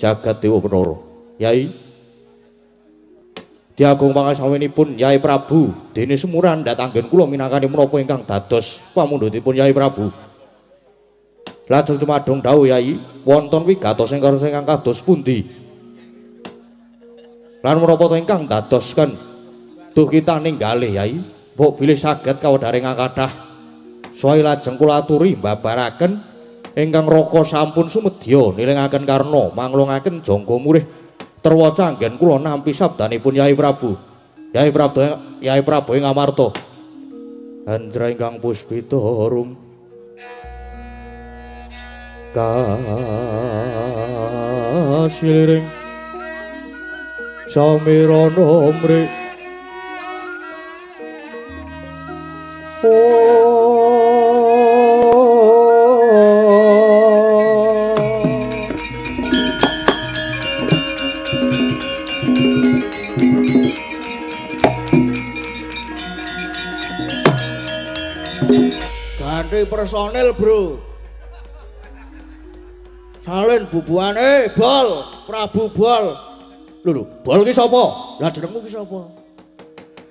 jagat Dewa Bathara. Yai diagung pangasawenipun Yai Prabu dene sumuran ndatanggen kula minangkani menapa ingkang dados pamundhutipun Yai Prabu. Lajeng cumadung dawuh Yai, wonten wigatos ingkang kados pundi? Lan menapa to ingkang dadosken duh kita ninggalih Yai, mbok bilih saged kawedharing kathah. Saha lajeng kula aturi mbabaraken ingkang raka sampun sumedya nilingaken karna manglungaken jangga murih terwaca anggen kula nampi sabdanipun Yai Prabu. Yai Prabu Yai Prabu ing Amarta. Anjra ingkang puspita rum kasiliring samirana mri ganti personil bro. Salin bubuhane bol, Prabu Bol. Lho lho, Bol ki sapa? Lah jenengmu ki sapa?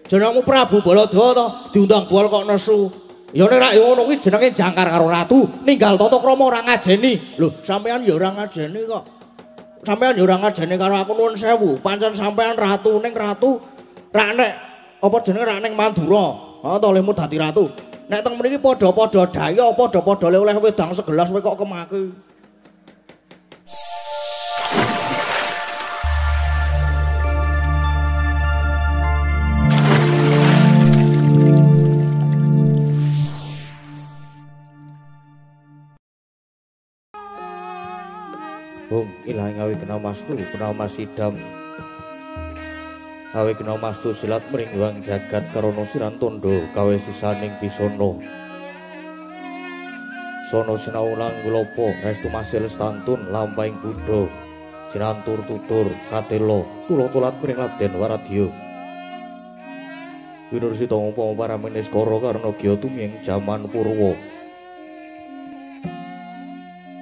Jenengmu Prabu Baladawa to, diundang Bol kok nesu. Ya nek rak ngono kuwi jenenge jangkar karo ratu, ninggal tata krama ora ngajeni. Lho, sampean ya ora ngajeni kok. Sampean ya ora ngajeni karo aku nuwun sewu. Pancen sampean ratu ning ratu rak nek apa jenenge rak ning Mandura. Ha to lehmu dadi ratu. Nek teng mriki padha-padha daya, padha-padha oleh wedang segelas kowe kok kemaki. Hum ilahi ngawi kena mastu kena masidam awe kena mastu silat mringwang jagat karana siran tondo kawe sisaning pisono sono sinau lan wilopo restu masil stantun lampahing buddha sinantur tutur katelo tulo-tulat mring Raden Waradya winursita upama para meniskara karna gya tumiyeng jaman purwa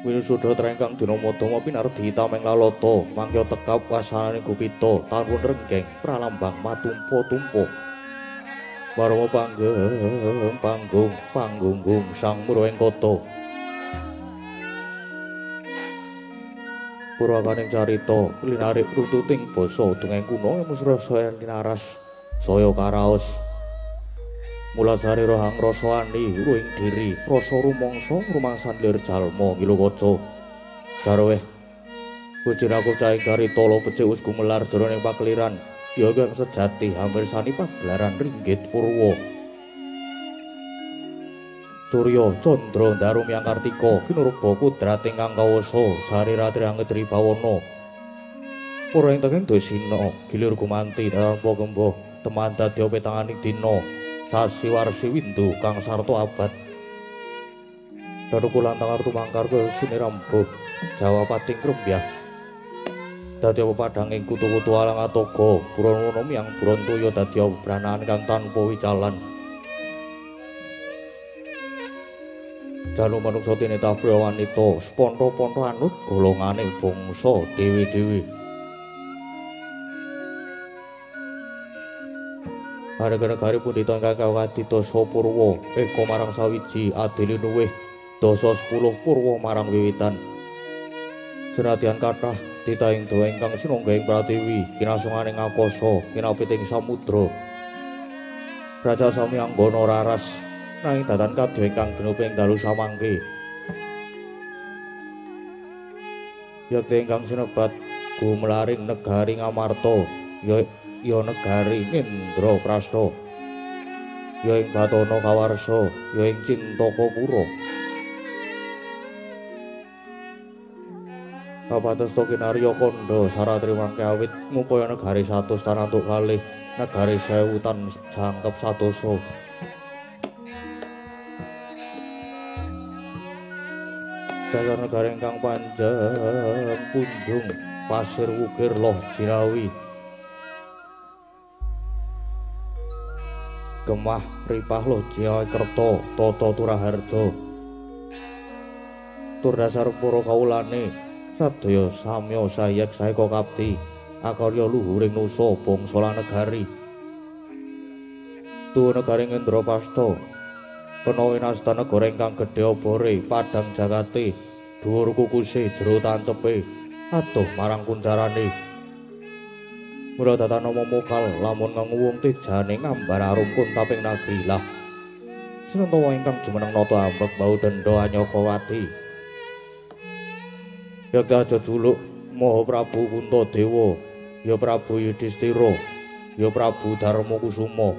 winusuda trengkang dina madama pinardi tameng lalata mangkya tekap wasananing gupita tanpun renggeng pralambang matumpa-tumpa marwa panggeng panggung panggunggung sang murweng kota purwakaning carita linarik runtuting basa dongeng kuna mesra saya linaras saya karaos mulasare rohang rasa ani ruing diri rasa rumangsa rumangsan lir jalma ngilukaca jarweh Gusti aku cahing carita lo becik wis gumelar jroning pakeliran ya kang sejati hamirsani pagelaran ringgit purwa Surya Candra Ndaru Myang Kartika kinurba kudrat ingkang kawasa sariratri angedri bawana pura ing tenging desina gilir gumanti tanpa gembo teman dadi petanganing dina sasi warsi windu kang sarta abad daruku lantang tumangkar sinirambuh Jawa pating krembyah dadi pepadhanging kutu-kutu alang atoga buron miyang buron toya dadi branaan kang tanpa wicalan jalu manungsa tinitah priya wanita sponto-ponto anut golongane bangsa dewi-dewi Negari pundhita ingkang kadidasa purwa eka marang sawiji adili luwih dasa 10 purwa marang wiwitan senadyan kathah titahing dewa ingkang sinungga ing pratiwi kinasungane ngakasa kinapiting samudra raja sami anggana raras nanging datan kadya ingkang genup ing dalu samangke yekti ingkang sinebat gumlaring negari Ngamarta ya ya negari Indraprasta ya ing Batana Kawarsa ya ing Cintakapura kapates kinarya kandha saratri mangke awit ngupaya negari 100 tan antuk kalih negari 1000 tan jangkep 100. Dasar negari ingkang panjang punjung pasir wukir loh jinawi gemah ripah loh jinawi kerta tata turaharja tur dasar para kawulane Sadaya samya sayek saeka kapti akarya luhuring nusa bangsa lan negari. Tuwa negari Indraprasta kena winasta negara ingkang gedhe obore padhang jagate dhuwur kukuse jero tancepe adoh marang kuncarane. Mula tatana mokal lamun nganguwung tejane ngambar arum kuntaping nagri lah. Senentawa ingkang jumeneng nata ambek bau denda Anyakawati. Yakti aja juluk Maha Prabu Puntadewa, ya Prabu Yudhistira, ya Prabu Darma Kusuma,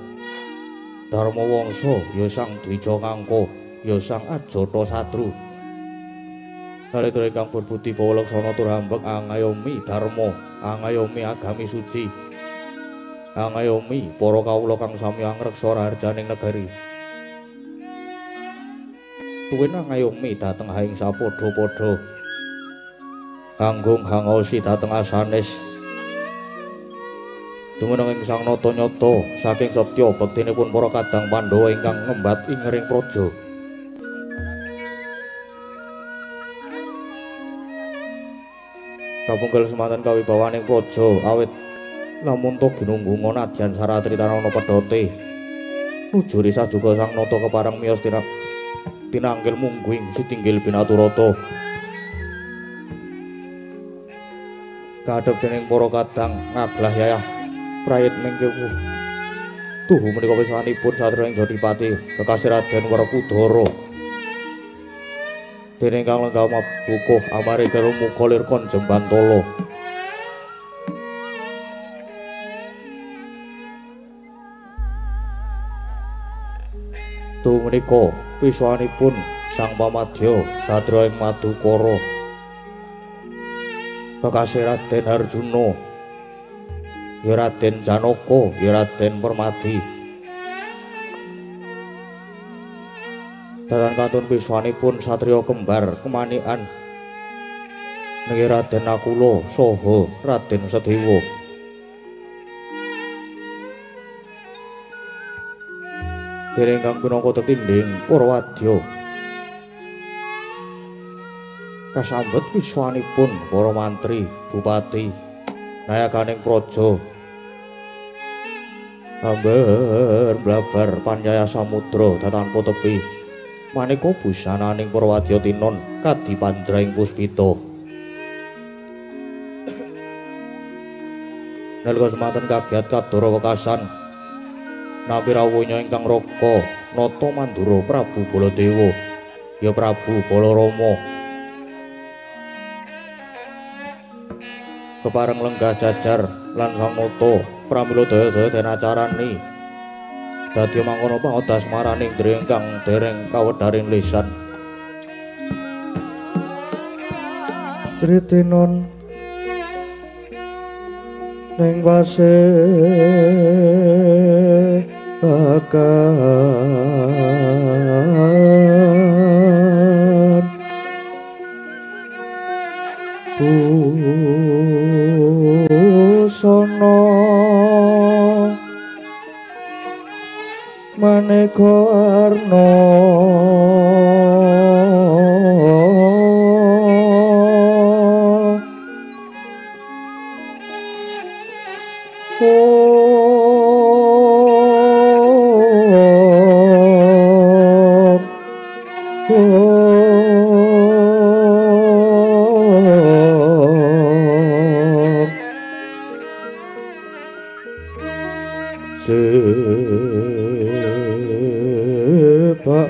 Darma Wangsa, ya Sang Dwija Kangka, ya Sang Ajata Satru. Nalika ingkang berbudi bawa laksana tur ambek angayomi dharma, angayomi agami suci, angayomi para kawula kang sami angreksa raharjaning negari. Tuwin angayomi dhateng haing sapadha-padha. Kanggung hangosi dhateng asanes. Jumeneng ing Sang Nata nyata saking setya bektinipun para kadang Pandhawa ingkang ngembat ing ring praja. Kapunggel semanten kawibawaning praja awit lamun ta ginunggung nadyan saratritana pedhote. Nujuri sajuga Sang Nata kepareng miyos tinanggil mungguing sitinggil binaturata. Kadhep dening para kadang ngaglah yayah prayit mingkewuh. Tuhu menika pisanipun satriya ing Jodipati kekasih Raden Werkudara. Dening kang lenggah mabukuh amarga muka lir kon jembantala. Tuhu menika pisanipun Sang Pamadya satriya ing Madukara. Kekasih Raden Arjuna, ya Raden Janaka, ya Raden Permadi. Datan kantun piswanipun satriya kembar kemanikan niki Raden Nakula saha Raden Sadewa. Dening kang pinangka tetindhing para wadya kasambet piswanipun para mantri, bupati, nayakaning praja. Amber blabar panyaya samudra datanpa tepi. Maneka busananing para wadya tinon kadi panjraing puspita. Nalika semanten kagiat kadara wekasan nampi rawuhnya ingkang raka nata mandura Prabu Baladewa, ya Prabu Balarama. Kepareng lenggah jajar lan Sang Nata pramila daya-daya den acarani dadi mangkono pangodas maraning indriya ingkang dereng kawedharing lisan. Sritinon ning wase bakan busana maneka warna sebab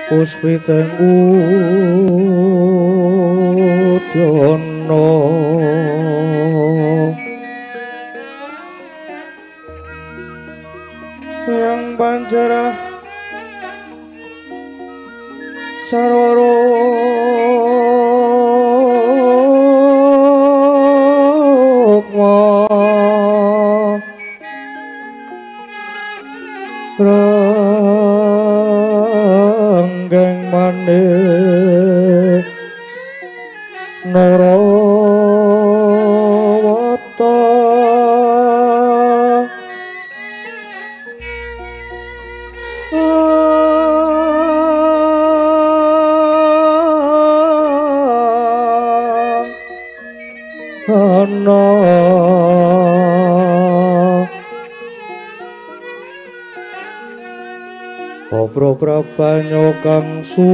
puspiteng udyana yang panjarah sarwara ranggeng manik Narawata Ana Obro prabanyo kang sumirat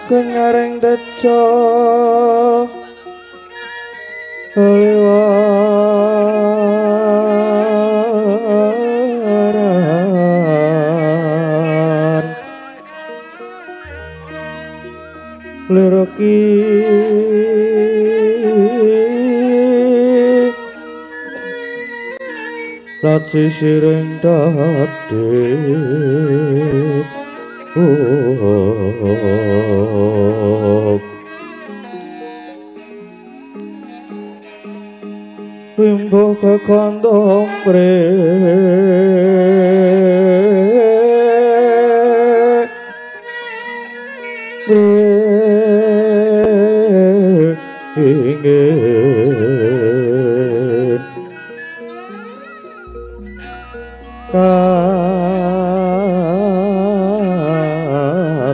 kenareng tejo liwaran lirki laci siring dadi wimbo kekondong bre ingin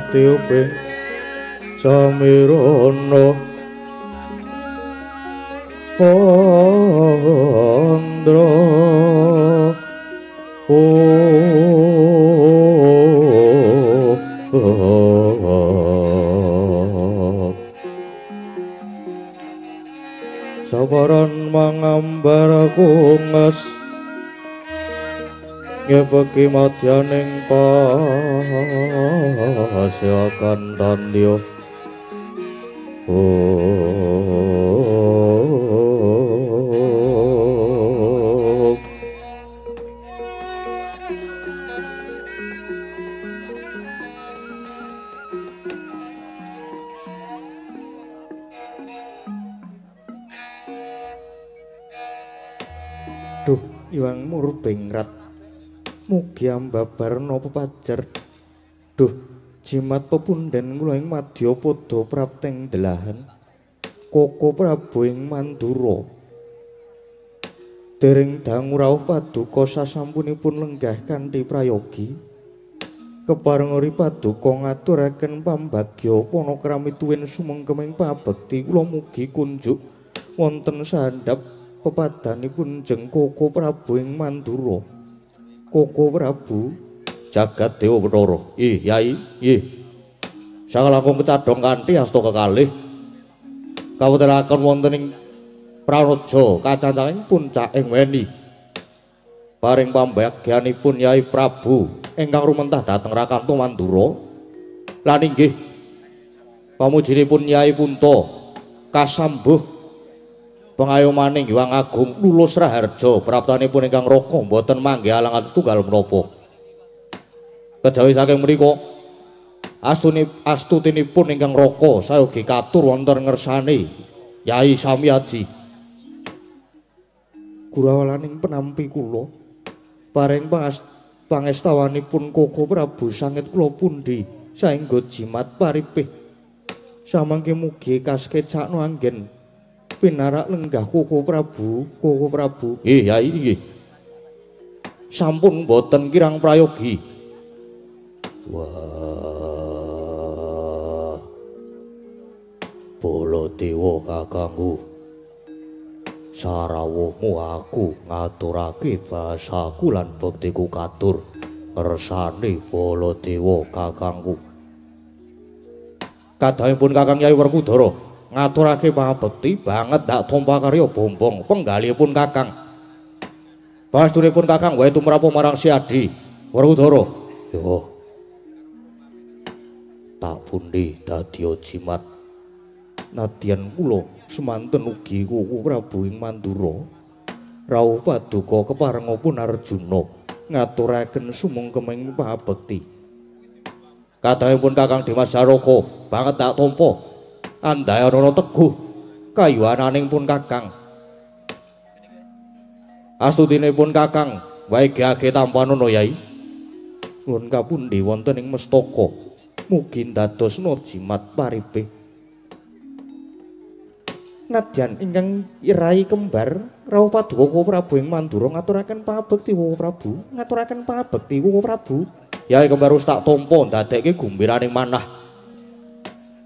katiuping samirono pondro sabaran mangambar kunges ngepeki madyaning pasyakan tandya. Duh Iwang Murbengrat mugi ambabarna pepajar. Duh jimat pepunden kula ing madyapada prapteng delahan Koko Prabu ing Mandura. Dereng dangu rawuh paduka sasampunipun lenggah kanthi prayogi. Kepareng paduka ngaturaken pambagya panakrami tuwin sumengkeming pabekti kula mugi kunjuk wonten sandhap pepadanipun jeng Koko Prabu ing Mandura. Koko Prabu jagat dewa Bathara. Ih Yai, nggih. Sakalangkung kecadhong kanthi asta kekalih kawontenaken wonten ing Pranaja kacancanging puncaking weni. Paring pambagyanipun Yai Prabu ingkang rumentah dhateng Rakanto Mandura. Lan inggih pamujinipun Yai Punta kasambuh pengayomaning Hyang Agung Lulus Raharja praptanipun ingkang raka mboten manggih alangan setunggal menapa. Kejawi saking menika astutinipun ingkang raka sayogi katur wonten ngersane Yai Samyaji. Gurawalaning penampi kula paring pangestawanipun Koko Prabu sangit kula pundi saengga jimat paripih samangke mugi kaskecakno anggen pinarak lenggah Koko Prabu, Koko Prabu. Nggih Yai nggih. Sampun mboten kirang prayogi. Wah. Baladewa kakangku. Sarawuhmu aku ngaturake basaku lan bektiku katur ngersane Baladewa kakangku. Kadhangipun Kakang Yai Werkudara ngaturake pangabekti banget ndak tompa karya bombong penggalihipun Kakang. Pastunipun Kakang wae tumrap marang Siadi Werkudara. Yo. Tak pundi dadi jimat. Nadyan kula semanten ugi Koko Prabu ing Mandura. Rawuh paduka keparengipun Arjuna ngaturaken sumengkeming pangabekti. Kadhangipun Kakang Dimas Jaraka banget tak tampa. Andayana teguh kayuwananing pun Kakang. Astutinipun Kakang wae gage tampanana Yai. Nuwun kapundi wonten ing mestaka mugi ndadosna jimat paripih. Nadyan ingkang rai kembar rawuh paduka Koko Prabu ing Mandura ngaturaken pangabekti Koko Prabu, ngaturaken pangabekti Koko Prabu. Yai kembar wis tak tampa ndadekke gumbiraning manah.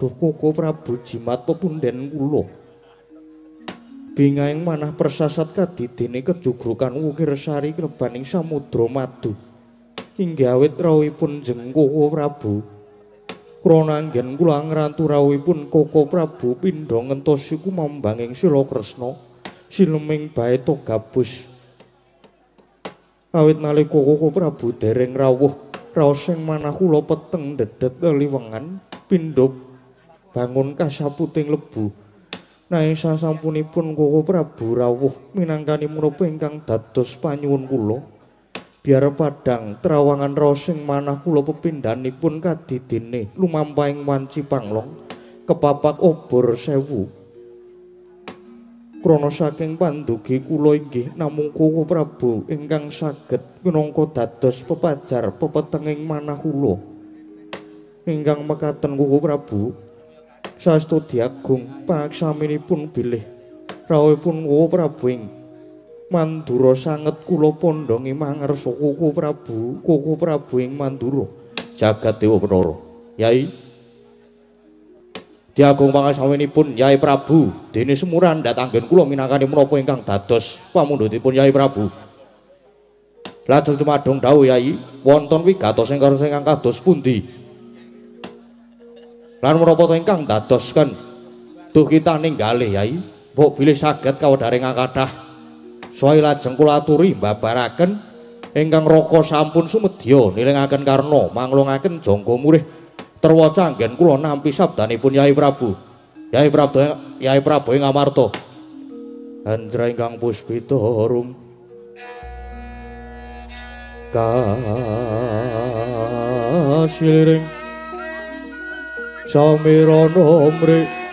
Duh Koko Prabu jimat pepunden kula. Bingahing manah persasat kadidene kejugrukan wukir sari klebaning samudra madu. Inggih awit rawuhipun jeng Koko Prabu. Krana anggen kula ngrantu rawuhipun Koko Prabu pindha ngentosi kumambanging Sila Kresna sileming baeta gabus. Awit nalika Koko Prabu dereng rawuh, raos ing manah kula peteng dedet liwengan pindha bangun kasaputing lebu. Nanging sasampunipun Koko Prabu rawuh minangkani menapa ingkang dados panyuwun kula. Biar padhang trawangan raos ing manah kula pepindhanipun kadidene lumampahing wanci panglong kepapak obor sewu. Krana saking pandugi kula inggih namung Koko Prabu ingkang saged minangka dados pepajar pepetenging manah kula. Ingkang mekaten Koko Prabu saestu diagung pangaksaminipun bilih rawuhipun Koko Prabu ing Mandura sanget kula pondhongi mangersa Koko Prabu, Koko Prabu ing Mandura. Jagat Dewa Bathara. Yai diagung pangasaminipun Yai Prabu dene semuran ndat anggen kula minangkani menapa ingkang dados pamundhutipun Yai Prabu. Lajeng cumadung dawuh Yai, wonten wigatos ingkang kados pundi? Lan menapa to ingkang dadosken duh kita ninggalih Yai, mbok bilih saged kawedharing kathah. Saha lajeng kula aturi mbabaraken ingkang raka sampun sumedya nilingaken karna manglungaken jangga murih terwaca anggen kula nampi sabdanipun Yai Prabu. Yai Prabu, Yai Prabu ing Amarta. Anjra ingkang puspita rum kasiliring samirana mri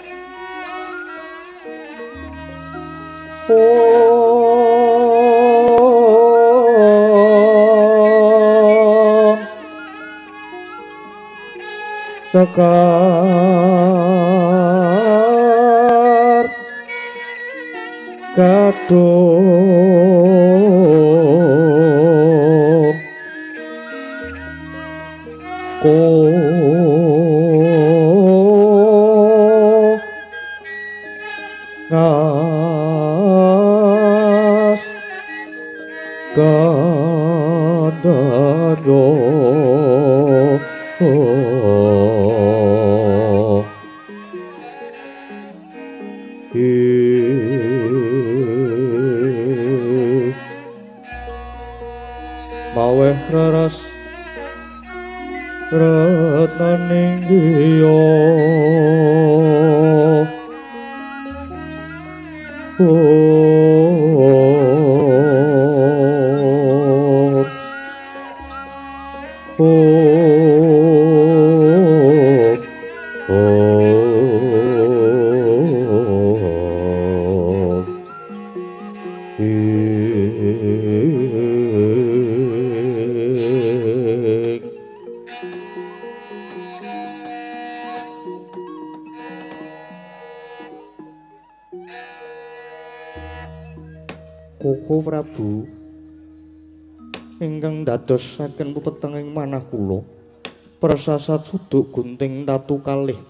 sekar kadung ko ngas kandhanyo. Maweh raras retnaning griya om om om Koko Prabu ingkang dadosaken pepetenging manah kula persasat suduk gunting tatu kalih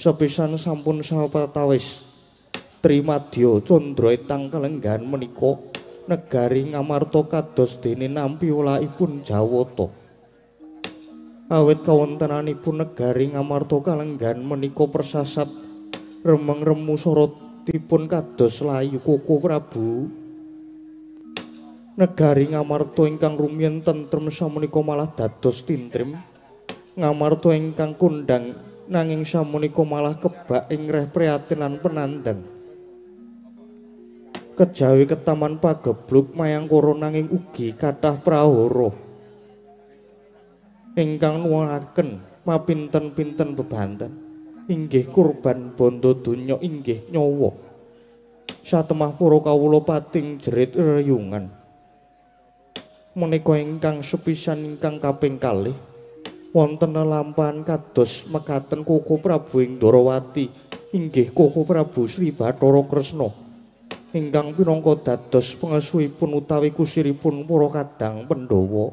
sepisan sampun sawetawis Trimadya candra etang kalenggahan menika negari Ngamarta kados dene nampi welakipun Jawata. Awit kawontenanipun negari Ngamarta kalenggahan menika persasat remeng remu sorotipun kados layu Koko Prabu. Negari Ngamarta ingkang rumiyin tentrem samenika malah dados tintrim. Ngamarta ingkang kondhang nanging samenika malah kebak ing reh prihatin lan penandang. Kejawi ketaman pagebluk mayangkara nanging ugi kathah prahara ingkang nuwuhaken mapinten-pinten bebanten inggih kurban bondo donya inggih nyawa. Satemah para kawula pating jerit reyungan. Menika ingkang sepisan ingkang kaping kalih wonten lelampahan kados mekaten Koko Prabu ing Ndorowati Inggih Koko Prabu Sri Bathara Kresna ingkang pinangka dados pangesuhipun utawi kusiripun para kadang Pandhawa.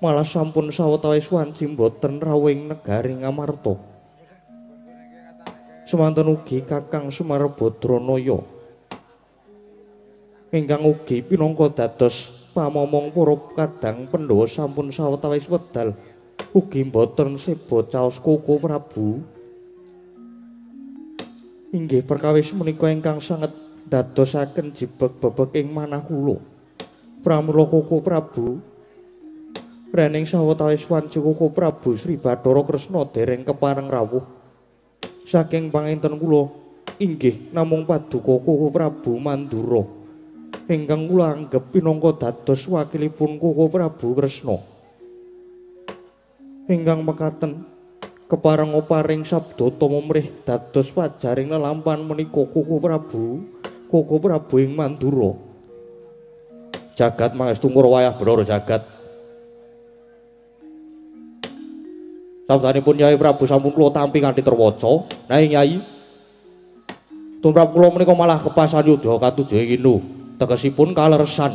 Malah sampun sawetawis wanci boten rawuh ing negari Ngamarta. Semanten ugi Kakang Semar Badranaya ingkang ugi pinangka dados pamomong para kadang Pandhawa sampun sawetawis wedal ugi boten seba caos Koko Prabu. Inggih perkawis menika ingkang sanget dadosaken jibeg bebek ing manah kula. Pramila Koko Prabu, rening sawetawis wanci Koko Prabu Sri Bathara Kresna dereng kepareng rawuh. Saking panginten kula inggih namung paduka Koko Prabu Mandura ingkang kula anggep pinangka dados wakilipun Koko Prabu Kresna. Ingkang mekaten kepareng paring sabda tama mrih dados wajaring lelampahan menika Koko Prabu, Koko Prabu ing Mandura. Jagat mangestu wayah bener jagat. Sabdanipun Yai Prabu sampun kula tampi kanthi terwaca. Nanging Yai, tumrap kula menika malah kepasan yudha katujuh kinu, tegesipun kaleresan.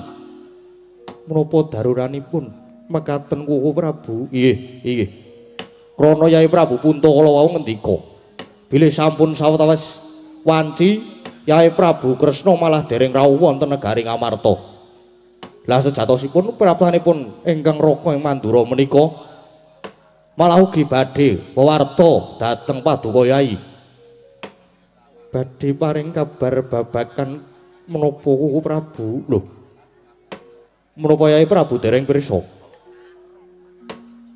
Menapa daruranipun mekaten Koko Prabu? Inggih, inggih. Krana Yai Prabu Punta kala wau ngendika, bilih sampun sawetawis wanci Yai Prabu Kresna malah dereng rawuh wonten negari Ngamarta. Lah sejatosipun prapanipun ingkang raka ing Mandura menika malah ugi badhe wewarta dhateng paduka Yai. Badhe paring kabar babagan menapa Koko Prabu? Lho, menapa Yai Prabu dereng pirsa?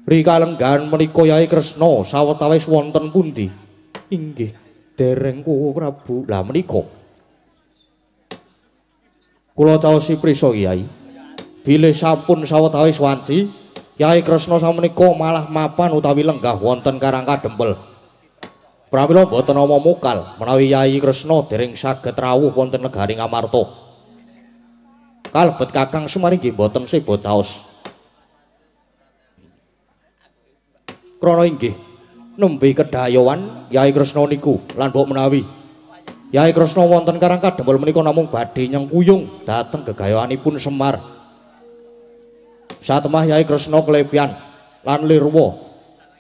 Rikalenggahan menika Yai Kresna sawetawis wonten pundi? Inggih, dereng Koko Prabu. Lah menika kula caosi prisa Kyai, bilih sampun sawetawis wanci Yai Kresna samenika malah mapan utawi lenggah wonten Karang Kadempel. Pramila boten ana mukal menawi Yai Kresna dereng saged rawuh wonten negari Ngamarta. Kalebet Kakang Semar inggih boten seba caos. Krana inggih nembe kedayowan Yai Kresna niku lan mbok menawi Yai Kresna wonten Karang Kadempel menika namung badhe nyengkuyung dhateng gegayoanipun Semar. Satemah Yai Kresna klepian lan lirwa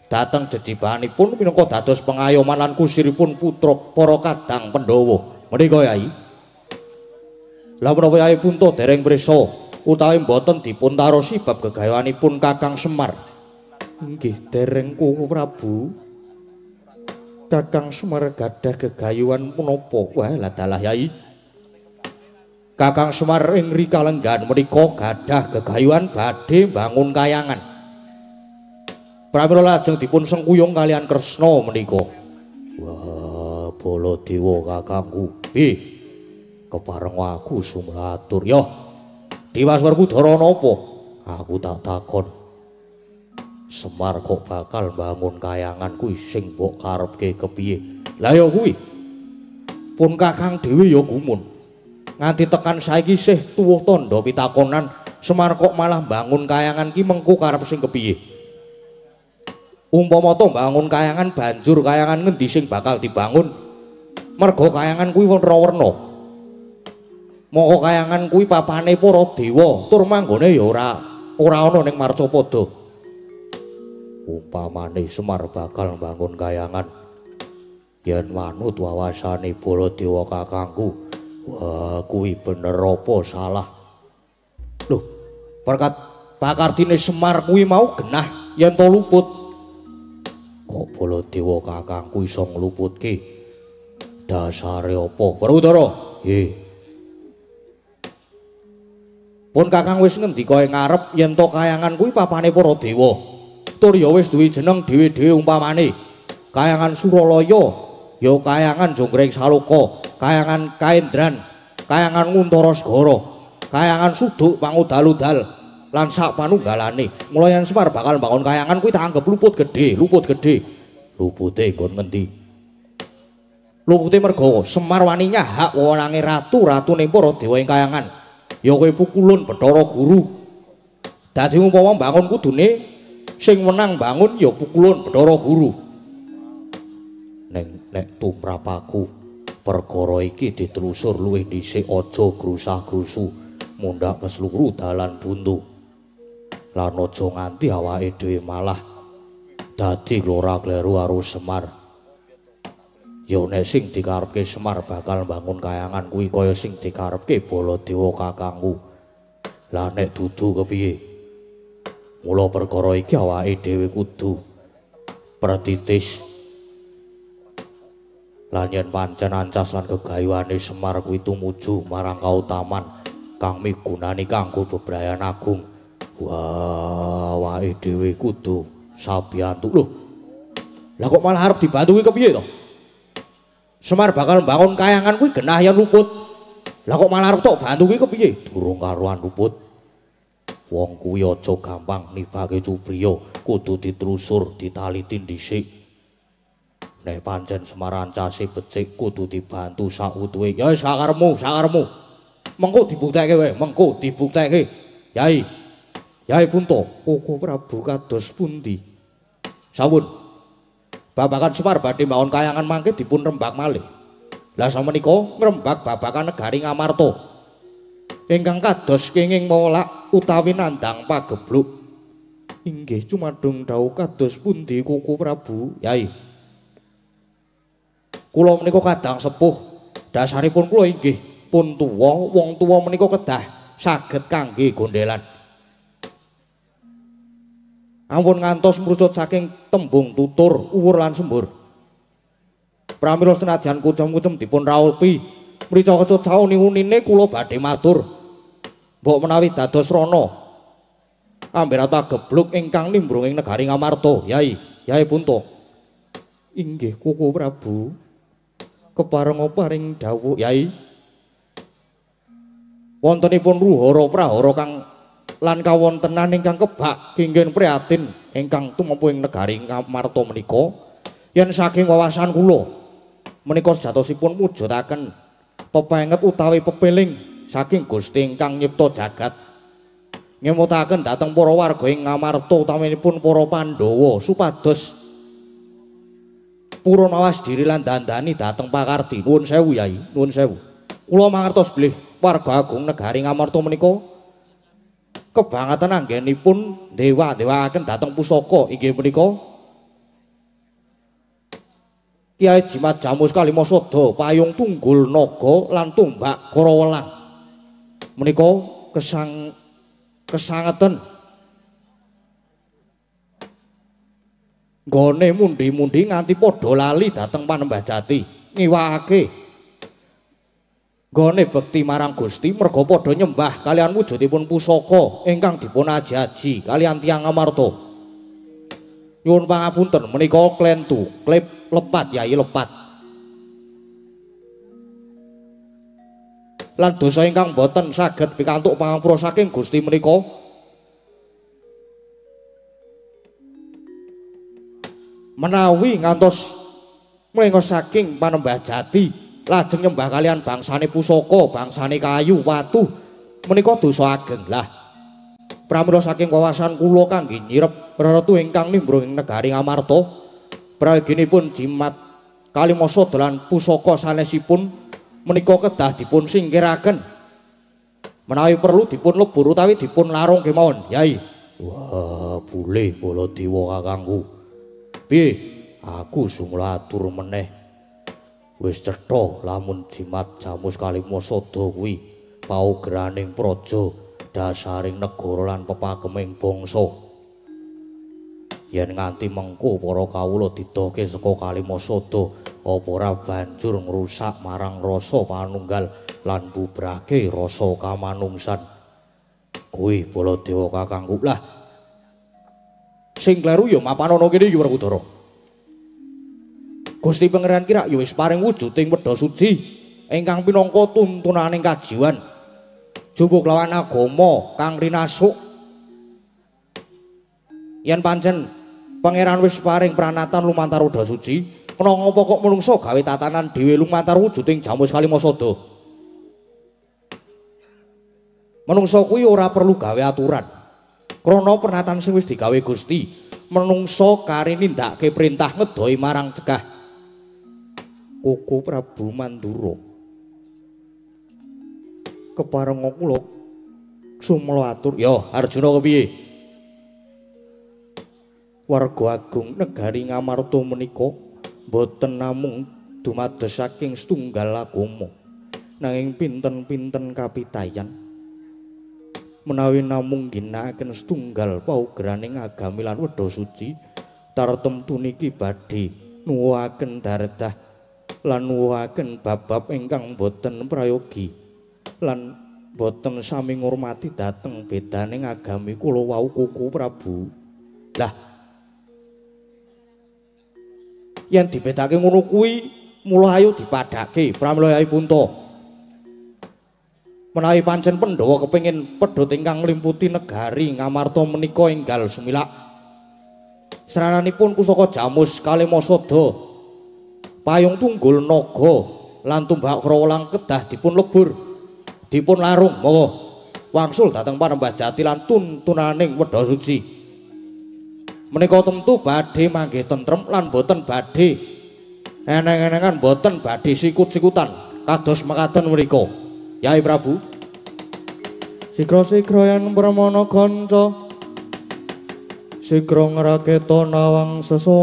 dhateng jejibahanipun minangka dados pengayoman lan kusiripun putra para kadang Pandhawa. Menika Yai. Lah menapa Yai Punta dereng prisa utawi mboten dipun tarosi bab gegayoanipun Kakang Semar? Inggih dereng Koko Prabu. Kakang Semar gadah gegayuhan punapa? Wah, lah dalah Yai. Kakang Semar ing rikalenggahan menika gadah gegayuhan badhe mbangun kayangan. Pramila lajeng dipun sengkuyung kalian Kresna menika. Wah, Baladewa kakangku. Piye? Kepareng aku sumlatur. Yo. Dimas Werkudara napa? Aku tak takon. Semar kok bakal mbangun kayangan kuwi sing mbok karepke kepiye? Lah ya kuwi. Pun kakang dhewe ya gumun. Nganti tekan saiki sih tuwuh tandha pitakonan Semar kok malah mbangun kayangan ki mengko karep sing kepiye? Umpama to mbangun kayangan banjur kayangan ngendi sing bakal dibangun? Merga kayangan kuwi werna-werna. Moko kayangan kuwi papane para dewa, tur manggone ya ora ana ning Marcapada. Umpamane Semar bakal mbangun kayangan yen manut wawasane Baladewa kakangku, wah kuwi bener apa salah? Loh, berkat pakardine Semar kuwi mau genah yen to luput. Kok Baladewa kakangku iso ngluputke? Dasare apa? Werkudara, nggih. Pun kakang wis ngendika ing ngarep yen to kayangan kuwi papane para dewa. Tur ya wis duwe jeneng dhewe-dhewe umpamane kayangan Suralaya, ya kayangan Jonggring Saloka, kayangan Kaendran, kayangan Nguntara Segara, kayangan Suduk Pangudal-udal lan sak panunggalane. Mula yen Semar bakal mbangun kayangan kuwi tak anggep luput gedhe, luput gedhe. Lupute nggon ngendi? Lupute merga Semar wani nyahak wewenange ratu, ratune para dewa ing kayangan. Ya kowe pukulun Bathara Guru. Dadi umpama mbangun kudune sing menang bangun ya pukulun Bathara Guru. Ning Nek tumrap aku perkara iki ditelusur luwih dhisik, aja grusah-grusu mundhak kesluru dalan buntu. Lan aja nganti awake dhewe malah dadi klora-kleru karo Semar. Ya nek sing dikarepke Semar bakal mbangun kayangan kuwi kaya sing dikarepke Baladewa kakangku. Lah nek dudu kepiye? Mula perkara iki awake dhewe kudu pratitis. Lan yen pancen ancas lan gegayuhane Semar kuwi tumuju marang kautaman kang migunani kanggo bebrayan agung. Wah, awake dhewe kudu sabiyantu. Lho. Lah kok malah arep dibantu kuwi kepiye to? Semar bakal mbangun kayangan kuwi genah yen luput. Lah kok malah arep tok bantu kuwi kepiye? Durung karuan luput. Wong kuwi aja gampang nibake cupriya, kudu ditelusur, ditaliti dhisik. Nek pancen Semar ancase becik kudu dibantu sautuhe. Ya wis sakarepmu, sakarepmu. Mengko dibuktekke wae, mengko dibuktekke. Yai. Yai Punto, Koko Prabu kados pundi? Sampun. Babagan Semar badhe mbangun kayangan mangke dipun rembak malih. Lah samenika ngrembak babagan negari Ngamarta. Ingkang kados kenging molak utawi nandhang pagebluk. Inggih cumadung dawuh kados pundi Koko Prabu? Yai. Kula menika kadang sepuh, dasaripun kula inggih pun tuwa, wong tuwa menika kedah saged kangge gondelan. Ampun ngantos mrucut saking tembung tutur, uwur lan sembur. Pramila senajan kucem-kucem dipun raupi, mrica kecut sauni-unine kula badhe matur. Mbok menawi dados rana amberat pagebluk ingkang nimbrung ing negari Ngamarta, Yai, Yai Punto. Inggih Koko Prabu. Keparenga paring dawuh Yai. Wontenipun ruhara prahara kang lan kawontenan ingkang kebak kingkin prihatin ingkang tumampu ing negari Ngamarta menika, yen saking wawasan kula menika sejatosipun mujudaken pepenget utawi pepeling saking Gusti ingkang nyipta jagat, ngemutaken dhateng para warga ing Ngamarta utaminipun para Pandhawa supados purun mawas diri lan dandani dhateng pakardi. Nuwun sewu Yai, nuwun sewu. Kula mangertos bilih warga agung negari Ngamarta menika kebangetan anggenipun dewa-dewaaken dhateng pusaka inggih menika Kiai Jimat Jamus Kalimasada, payung tunggul naga lan tumbak Karawelang. Menika kesangeten nggone mundi-mundi nganti padha lali dhateng Panembah Jati, ngiwakake nggone bekti marang Gusti merga padha nyembah kalian wujudipun pusaka ingkang dipun aji-aji kalian tiyang Ngamarta. Nyuwun pangapunten menika klentu, klip lepat Yai, lepat. Lan dosa ingkang boten saged pikantuk pangapura saking Gusti menika menawi ngantos mlengos saking Panembah Jati lajeng nyembah kalian bangsane pusaka, bangsane kayu watu menika dosa ageng. Lah pramila saking wawasan kula kangge nyirep reretu ingkang nimbrung ing negari Ngamarta, prayoginipun Jimat Kalimasada lan pusaka sanesipun menika kedah dipun singkiraken, menawi perlu dipun lebur utawi dipun larung kemawon Yai. Wah, boleh Baladewa kakangku. Piye? Aku sumula atur meneh. Wis cetha lamun Jimat Jamus Kalimasada kuwi paugeraning praja, dasaring negara lan pepakeming bangsa. Yen nganti mengko para kawula didohke saka Kalimasada, apa ora banjur ngrusak marang rasa panunggal lan bubrake rasa kamanungsan. Kuwi Baladewa kakangku. Lah sing kleru ya mapan ana kene iki Werkudara. Gusti Pangeran ki rak ya wis paring wujuding wedha suci ingkang pinangka tuntunaning kajiwan jupuk lawan agama kang rinasuk. Yen pancen Pangeran wis paring pranatan lumantar wedha suci, kena ngapa kok menungso gawe tatanan dhewe lumantar wujuding Jamus Kalimasada? Menungso kuwi ora perlu gawe aturan. Krana pernatan sing wis digawe Gusti, menungso kari nindakake perintah ngedoi marang cegah. Koko Prabu Mandura. Keparenga kula sumela atur. Ya, Arjuna kepiye? Warga agung negari Ngamarta menika boten namung dumados saking setunggal agama, nanging pinten-pinten kapitayan. Menawi namung ginakaken setunggal paugraning agami lan wedha suci, tartemtu niki badhe nuwuhaken dardah lan nuwuhaken bab-bab ingkang boten prayogi lan boten sami ngurmati dhateng bedaning agami kula wau Koko Prabu. Lah, yen dibedake ngono kuwi mula ayo dipadhake pramila Yai Punta. Menawi pancen Pandhawa kepengin pedhot ingkang nglimputi negari Ngamarta menika enggal sumilak. Srananipun pusaka Jamus Kalemasada, payung tunggul naga lan tumbak krawalang kedah dipun lebur, dipun larung. Monggo wangsul dhateng Panembahan Jati lan tuntunaning Wedha Suci. Menika tentu badhe manggih tentrem lan boten badhe eneng-enengan, boten badhe sikut-sikutan kados mekaten mriku. Yai Prabu, sigra-sigra yen pramana kanca, sigra ngraketa nawang sesangka.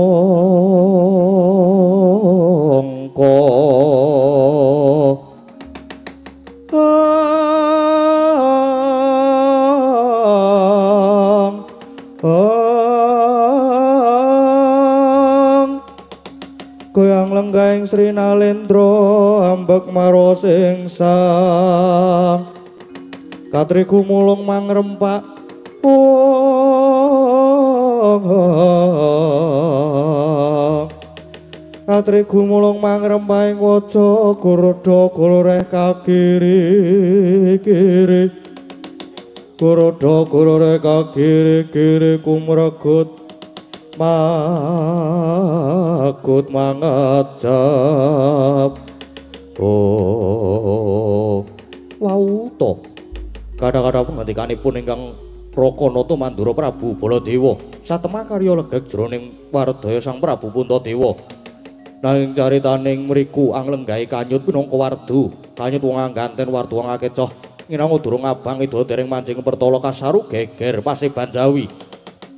Goyang lenggahing Sri Nalendra ambek maros ing sang katriku mulung mangrempak katriku mulung mangrempak ing waja goroda gororeh kakiri kiri goroda gororeh kakiri kiri kumregut makut mangajab. Oh, wau to. Kadang-kadang pengantikanipun ingkang Raka Nata Mandura Prabu Baladewa satemah karya legeg jroning wardaya Sang Prabu Puntadewa. Nanging caritaning mriku anglenggahi kanyut pinangka wardu, kanyut wong angganten wardu wong akecoh nginango durung abang ida dereng manjing pertala kasaru geger paseban Jawi.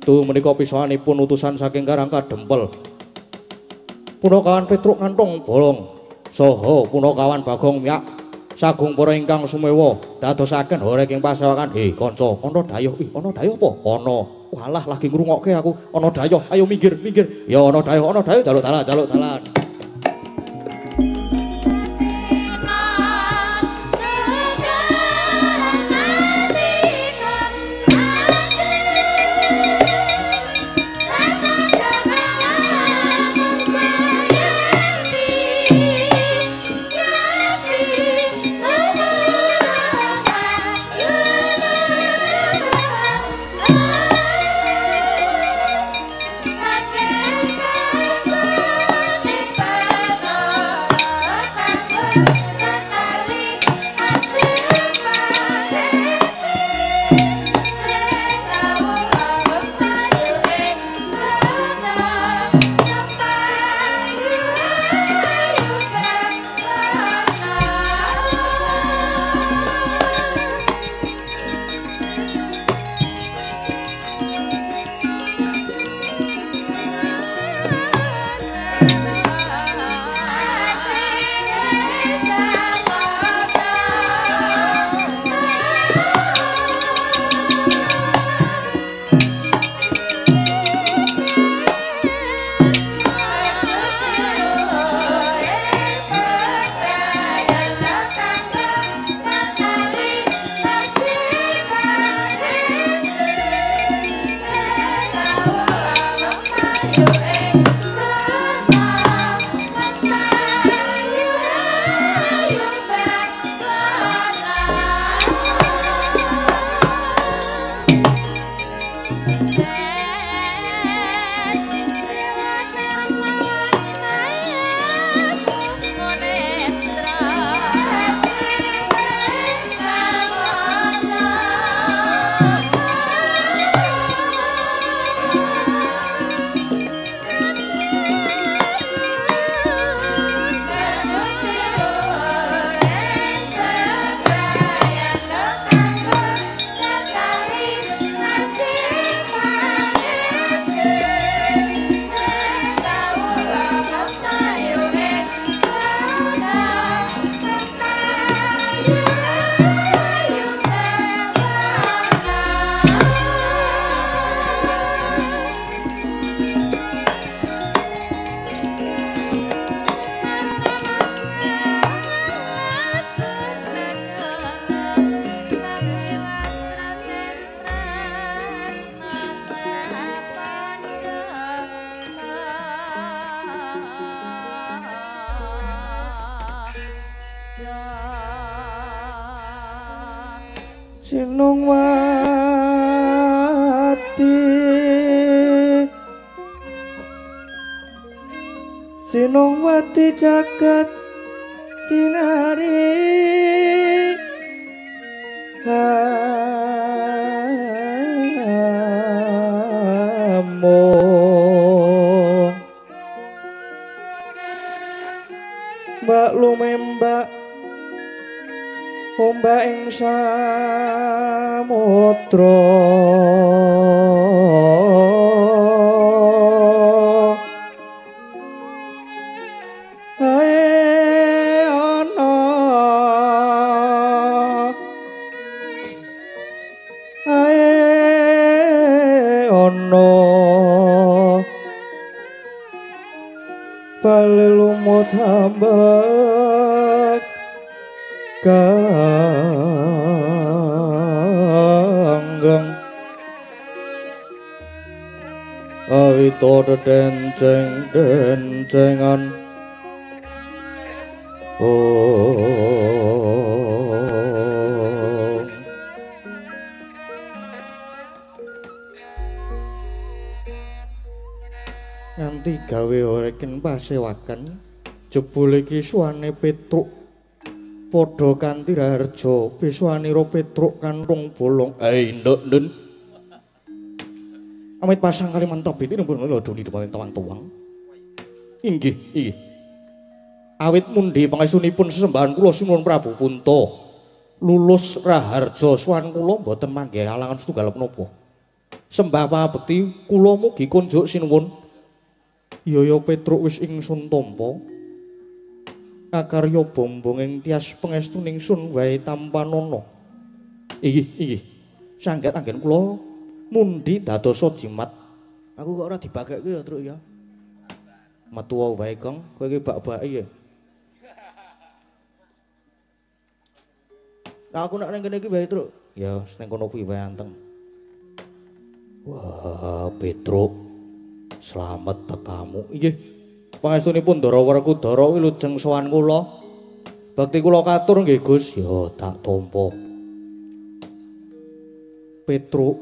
Tu menika pisanipun utusan saking Karang Kadempel. Punakawan Petruk kantong bolong saha punakawan Bagong Miyak sagung para ingkang sumewa dadosaken horeg ing pasewakan. He kanca, ana dayuh. Ih, ana dayuh apa? Ana. Walah lagi ngrungokke aku. Ana dayuh, ayo minggir, minggir. Ya ana dayuh, ana dayuh, jaluk dalan, jaluk dalan. Sakit. Sinungwati Sinungwati jagat kinari among mbak lumembak ombak ing samudra ae ana ae ana bali lumut hambek kanggeng awito dedenceng dencengan oh nganti gawe oreken pasewaken jebule iki suwane Petruk padha kanthi raharja piswanira Petruk kantung bolong. Nduk Ndun. Amit pasang kalimantan biti nempun lodoni depan tawang-tawang. Inggih, inggih. Awit mundi pangestunipun sesembahan kula Sinuwun Prabu Punta. Lulus raharja suwan kula mboten manggih alangan setunggal menapa. Sembah pangabekti kula mugi kunjuk sinuwun. Yaya Petruk wis ingsun tampa. Akarya bombong ing tias pangestuning sun wae tampanana. Inggih, inggih. Sanggat anggen kula mundi dadosa jimat. Aku kok ora dibagekke ya, Truk ya. Metu wae, Kang. Kowe iki bak-bake ya. Lah aku nek ning kene iki wae, Truk. Ya, ning kono kuwi wae anteng. Wah, Petruk. Slamet tekamu. Inggih. Pangestunipun Ndara Werkudara wilujeng sowan kula. Bekti kula katur nggih, Gus. Ya, tak tampa. Petruk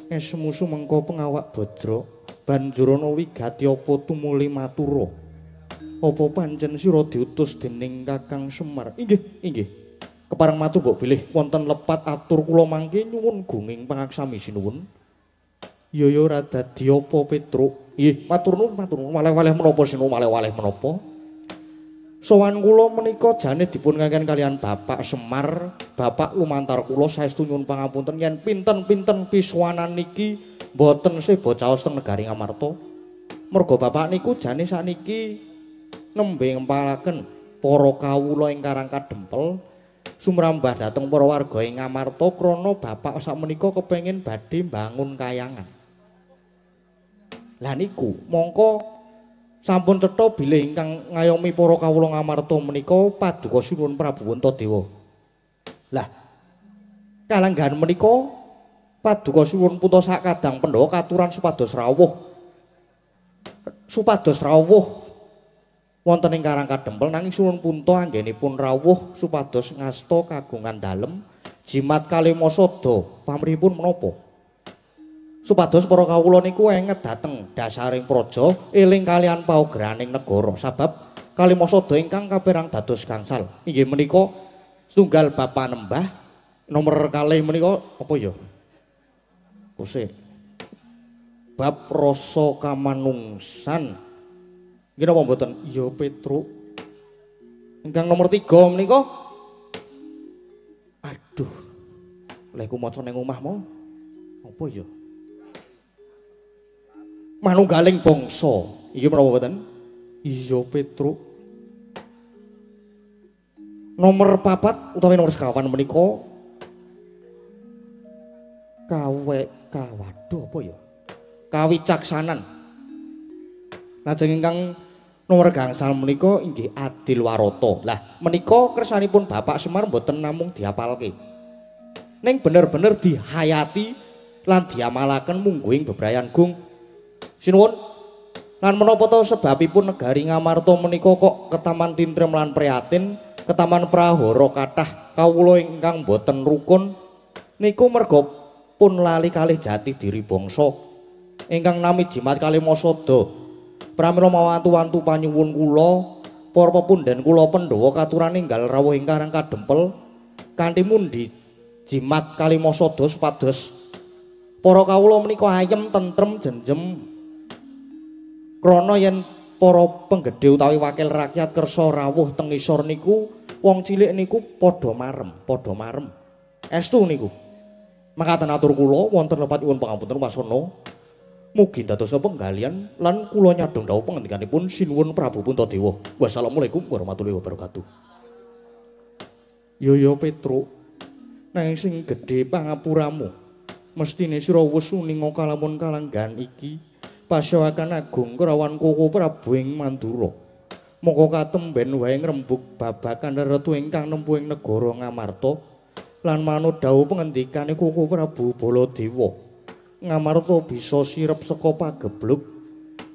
esmu sumengko pengawak bajra banjur ana wigati apa tumuli matura. Apa pancen sira diutus dening Kakang Semar? Inggih, inggih. Kepareng matur mbok bilih wonten lepat atur kula mangke nyuwun gunging pangaksami sinuwun. Ya ya ora dadi apa Petruk. Nggih, matur nuwun, matur nuwun. Waleh-waleh menapa sinuwun, waleh-waleh menapa? Sowan kula menika jane dipun kengken kalian Bapak Semar, Bapak lumantar kula saestu nyuwun pangapunten yen pinten-pinten piswanan niki mboten seba caos teng negari Ngamarta. Merga bapak niku jane sakniki nembe ngempalaken para kawula ing Karang Kadempel sumrambah dhateng para warga ing Ngamarta krana bapak sakmenika kepengin badhe mbangun kayangan. Lah niku mongko sampun cetha bilih ingkang ngayomi para kawula Ngamarta menika paduka Sinuwun Prabu Puntadewa. Lah kalanggahan menika paduka Sinuwun Punta sakadang Pandhawa katuran supados rawuh. Supados rawuh wonten ing Karang Kadempel nanging Sinuwun Punta anggenipun rawuh supados ngasta kagungan dalem jimat kalimasada pamrihipun menapa? Supados para kawula niku enget dhateng dasaring praja eling kalian paugraning negara sabab kalimasada ingkang kaperang dados gangsal. Inggih menika setunggal bapak nembah nomor kalih menika apa ya? Kose. Bab rasa kamanungsan. Nggih napa mboten? Iya Petruk. Ingkang nomor 3 menika aduh. Lek ku maca ning omah mo. Apa ya? Manunggaling bangsa. Iki menapa mboten? Iya Petruk. Nomor 4 utawi nomor sekawan menika kawe kawaduh apa ya? Kawicaksanan. Lajeng ingkang nomor gangsal menika inggih adil warata. Lah menika kersanipun Bapak Semar mboten namung diapalke. Ning bener-bener dihayati lan diamalaken mungguing bebrayan gung. Sinuwun, lan menapa to sebabipun negari Ngamarta menika kok ketaman tintrem lan prihatin, ketaman prahara kathah kawula ingkang boten rukun Niku merga pun lali kalih jati diri bangsa ingkang nami jimat Kalimasada. Pramila mawantu-wantu panyuwun kula para pepundhen kula Pandhawa katuran ninggal rawuh ing Karang Kadempel kanthi mundi jimat Kalimasada supados para kawula menika ayem tentrem jenjem krana yen para penggedhe utawi wakil rakyat kersa rawuh teng ngisor niku wong cilik niku padha marem, padha marem. Estu niku. Makaten atur kula wonten lepat nyuwun pangapunten wasana. Mugi dadosa penggalian lan kula nyadhong dawuh pangandikanipun Sinuwun Prabu Puntadewa. Wassalamualaikum warahmatullahi wabarakatuh. Yo yo Petruk, nanging sing gedhe pangapuramu mestine sira wis uninga kalamun kalanggan iki pasyawakan agung kerawan Koko Prabu ing Mandura. Mongko katemben wae ngrembug babagan retu ingkang nempuh ing negara Ngamarta lan manut dawuh pengendikane Koko Prabu Baladewa. Ngamarta bisa sirep saka pagebluk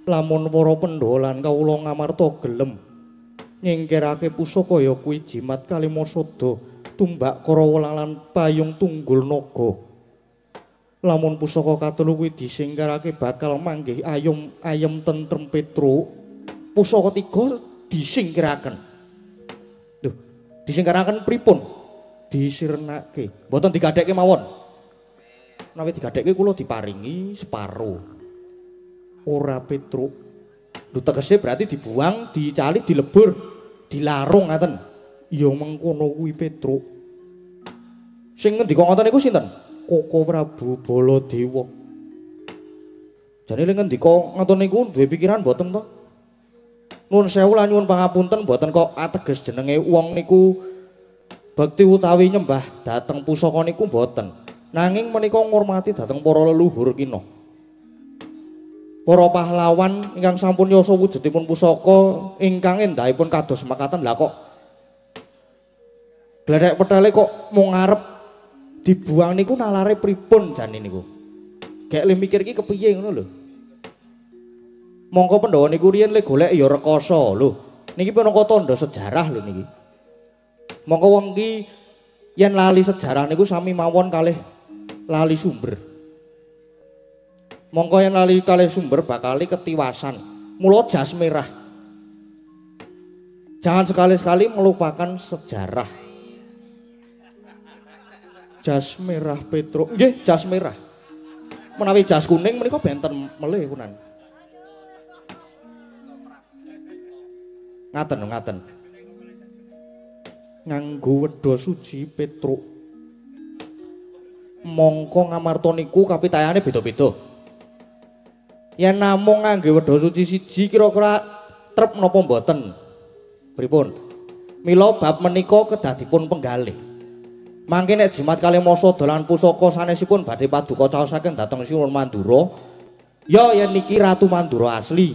lamun para Pandhawa lan kawula Ngamarta gelem nyingkirake pusaka ya kuwi jimat Kalimasada, tumbak Karawa lan payung tunggul naga. Lamun pusaka katelu kuwi disingkirake bakal manggih ayom ayem tentrem Petruk. Pusaka tiga disingkiraken. Lho, disingkiraken pripun? Disirnake. Mboten digadhekke mawon. Menawi digadhekke kula diparingi separo. Ora Petruk. Lho tegese berarti dibuang, dicali, dilebur, dilarung ngaten. Ya mengkono kuwi Petruk. Sing ngendika ngoten niku sinten? Koko Prabu Baladewa. Jane lek ngendika ngoten niku duwe pikiran mboten to? Nuwun sewu lan nyuwun pangapunten mboten kok ateges jenenge wong niku bekti utawi nyembah dhateng pusaka niku mboten. Nanging menika ngurmati dhateng para leluhur kina. Para pahlawan ingkang sampun yasa wujudipun pusaka ingkang endahipun kados makaten. Lah kok gledhek petele kok mung arep dibuang niku nalare pripun jane niku? Gek le mikir iki kepiye ngono lho. Mongko Pandhawa niku riyen le golek ya rekoso lho. Niki pinangka tandha sejarah lho niki. Mongko wong iki yen lali sejarah niku sami mawon kalih lali sumber. Mongko yen lali kalih sumber bakal ketiwasan. Mula jas merah. Jangan sekali-sekali melupakan sejarah. Jas merah Petruk. Nggih, jas merah. Menawi jas kuning menika benten melih kunan. Ngaten ngaten. Nganggo wedha suci Petruk. Mongko Ngamarta niku kapitayane beda-beda. Yen namung ngangge wedha suci siji kira-kira trep napa mboten? Pripun? Mila bab menika kedah dipun penggalih. Mangke nek jimat Kalimasada lan pusaka sanesipun badhe paduka caosaken dhateng Sinuwun Mandura, ya yen niki Ratu Mandura asli.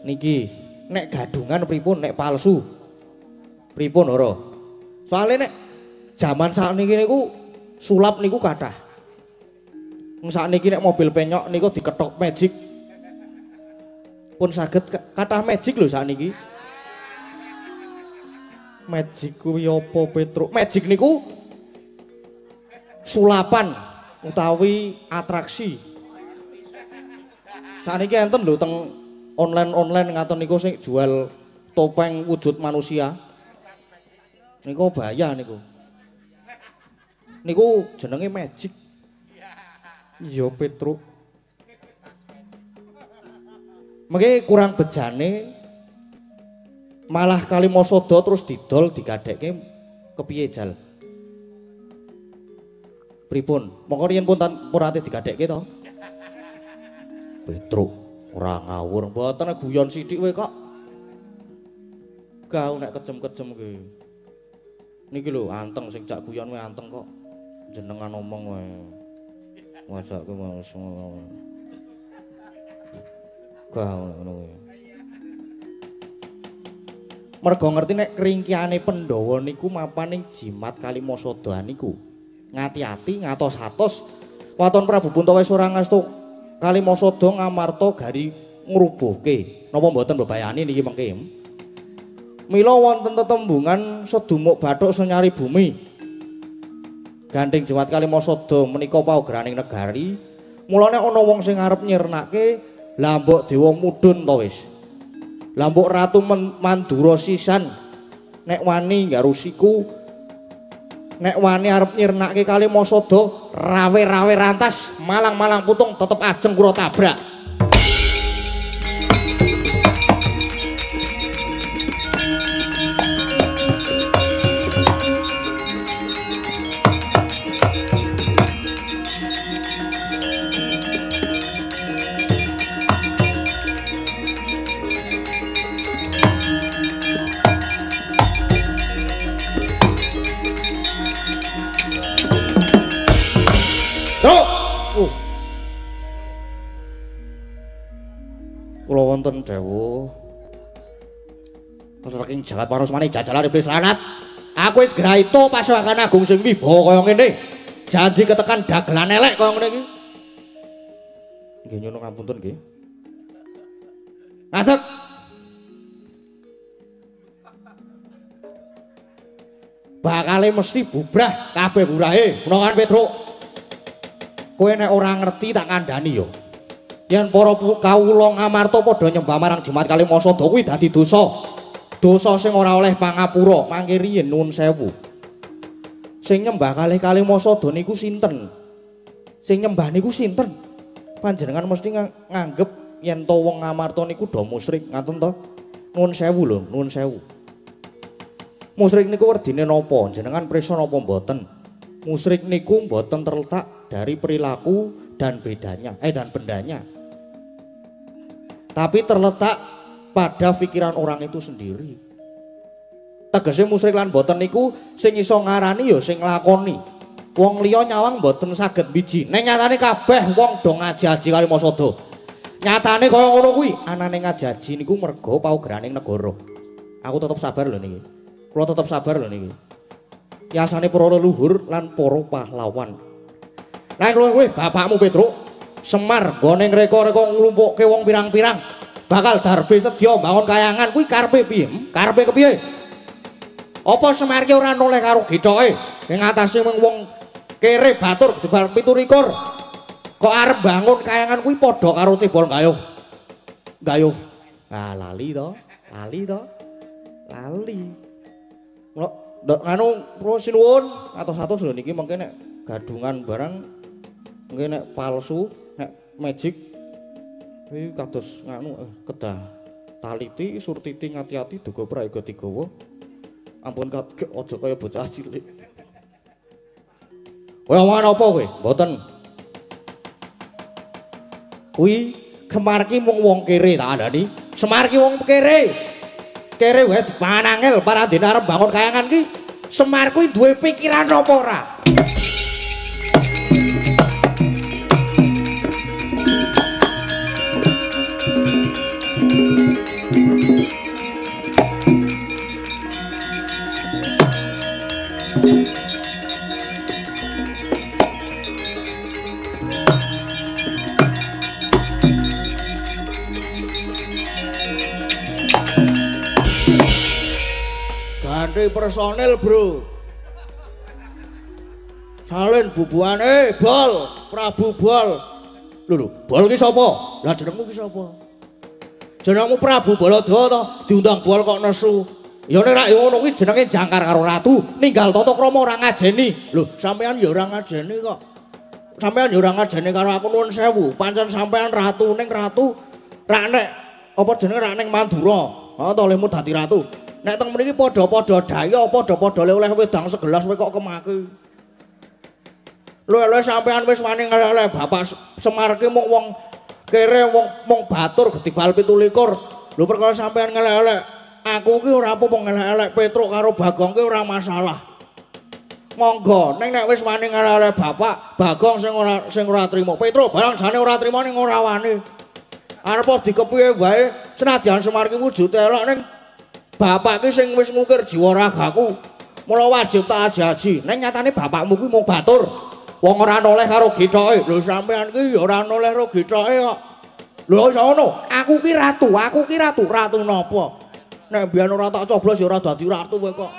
Niki nek gadungan pripun, nek palsu pripun ora? Soale nek jaman sakniki niku sulap niku kathah. Wong sakniki nek mobil penyok niku dikethok magic. Pun saged kathah magic lho sakniki. Magic kuwi apa Petruk? Magic niku sulapan utawi atraksi. Sakniki enten lho teng online-online ngaten niku sing jual topeng wujud manusia. Niku bahaya niku. Niku jenenge magic. Iya Petruk. Mengke kurang bejane malah Kalimasada terus didol digadhekke kepiye jal? Pripun? Mongko riyen pun ate digadhekke to? Petruk ora ngawur, mboten guyon sithik kowe kok. Gau nek kejem-kejem ki. Niki lho anteng sing jak guyon kowe anteng kok. Jenengan omong wae. Masakke langsung. Gau ngono kuwi. Mergo ngerti nek kringkihane Pandhawa niku mapan ing jimat Kalimasada niku. Ngati-ati ngatos-atos waton Prabu Puntawa wis ora ngasto Kalimasada Ngamarta gari ngrubuhke. Napa mboten bebayani niki mengke? Mila wonten tetembungan sedumuk bathuk senyari bumi. Gandeng Jimat Kalimasada menika paugraning negari. Mulane ana wong sing arep nyirnake, lah mbok dewa mudhun to wis. Lah mbok Ratu Mandura sisan nek wani nggarusiku, nek wani arep nyirnake Kalimasada, rawe-rawe rantas, malang-malang putung tetep ajeng kula tabrak. Kula wonten dawuh saking jagat parosmane jajalan iblis lanat. Aku wis graito pasokan agung sing wibawa kaya ngene. Janji ketekan dagelan elek kaya ngene iki. Nggih nyuwun ngapunten nggih. Ngadeg. Bakale mesti bubrah kabeh burahe. Menawan Petruk. Kowe nek ora ngerti tak kandhani ya. Yen para kawula Ngamarta padha nyembah marang Jimat Kalimasada kuwi dadi dosa. Dosa sing ora oleh pangapura. Mangke riyin nuwun sewu. Sing nyembah kalih Kalimasada niku sinten? Sing nyembah niku sinten? Panjenengan mesti nganggep yen to wong Ngamarta niku do musyrik, ngaten to? Nuwun sewu lho, nuwun sewu. Musyrik niku werdine napa? Jenengan prisa napa mboten? Musyrik niku mboten terletak dari perilaku dan bedanya, dan bendanya. Tapi terletak pada pikiran orang itu sendiri. Tegese musyrik lan boten niku sing iso ngarani ya sing nglakoni. Wong liya nyawang boten saged biji. Ning nyatane kabeh wong do ngaji-aji Kalimasada. Nyatane kaya ngono kuwi, anane ngaji-aji niku mergo paugraning negara. Aku tetep sabar lho niki. Kula tetep sabar lho niki. Yasane para leluhur lan para pahlawan. Nah kowe bapakmu Petruk Semar nggone ngreka-reka nglumpukke wong pirang-pirang bakal darbe sedya mbangun kayangan kuwi karepe piye? Karepe kepiye? Apa Semar ki ora noleh karo gethoke ing atase mung wong kere batur debar 27 kok arep bangun kayangan kuwi padha karo cebol gayuh. Gayuh. Ah lali to, lali to. Lali. Mula ndok nganu pro sinuwun atos-atos lho niki mengke nek gadungan barang mengke nek palsu, nek magic iki kados nganu kedah taliti surtiti ngati-ati duga prayoga digawa. Ampun aja kaya bocah cilik. Kowe omongan apa kowe? Mboten. Kuwi Semar ki mung wong kere tak kandhani. Semar ki wong kere. Kere wae dipangan angel parandene arep bangun kayangan ki. Semar kuwi duwe pikiran apa ora? Ganti personil, bro. Salin bubuhane bol, Prabu Bol. Lho lho, Bol ki sapa? Lah jenengmu ki sapa? Jenengmu Prabu Baladewa to, diundang Bol kok nesu. Ya nek ra ngono kuwi jenenge jangkar karo ratu, ninggal tata krama ora ngajeni. Lho, sampean ya ora ngajeni kok. Sampean ya ora ngajeni karo aku nuwun sewu. Pancen sampean ratu ning ratu rak nek apa jenenge rak ning Mandura. Heeh to lehmu dadi ratu. Nek teng mriki padha-padha daya, padha-padha oleh wedang segelas kowe kok kemaki. Lho sampean wis wani ngelek Bapak Semar ki mung wong kere wong mung batur gedibal 27. Lho perkara sampean ngelek-elek, aku ki ora apa-apa ngelek-elek Petruk karo Bagong ki ora masalah. Monggo, ning nek wis wani ngelek-elek Bapak, Bagong sing ora trimo. Petruk barang jane ora trimo ning ora wani. Arep dikepiye wae, senadyan Semar ki wujude elek ning bapak ki sing wis ngukir jiwa ragaku. Mula wajib tak aji-aji. Ning nyatane bapakmu kuwi mung batur. Wong ora noleh karo gethoke. Lho sampean ki ya ora noleh karo gethoke kok. Lho iso ngono. Aku ki ratu, aku ki ratu. Ratu napa? Nek mbiyen ora tak coblos ya ora dadi ratu kowe kok.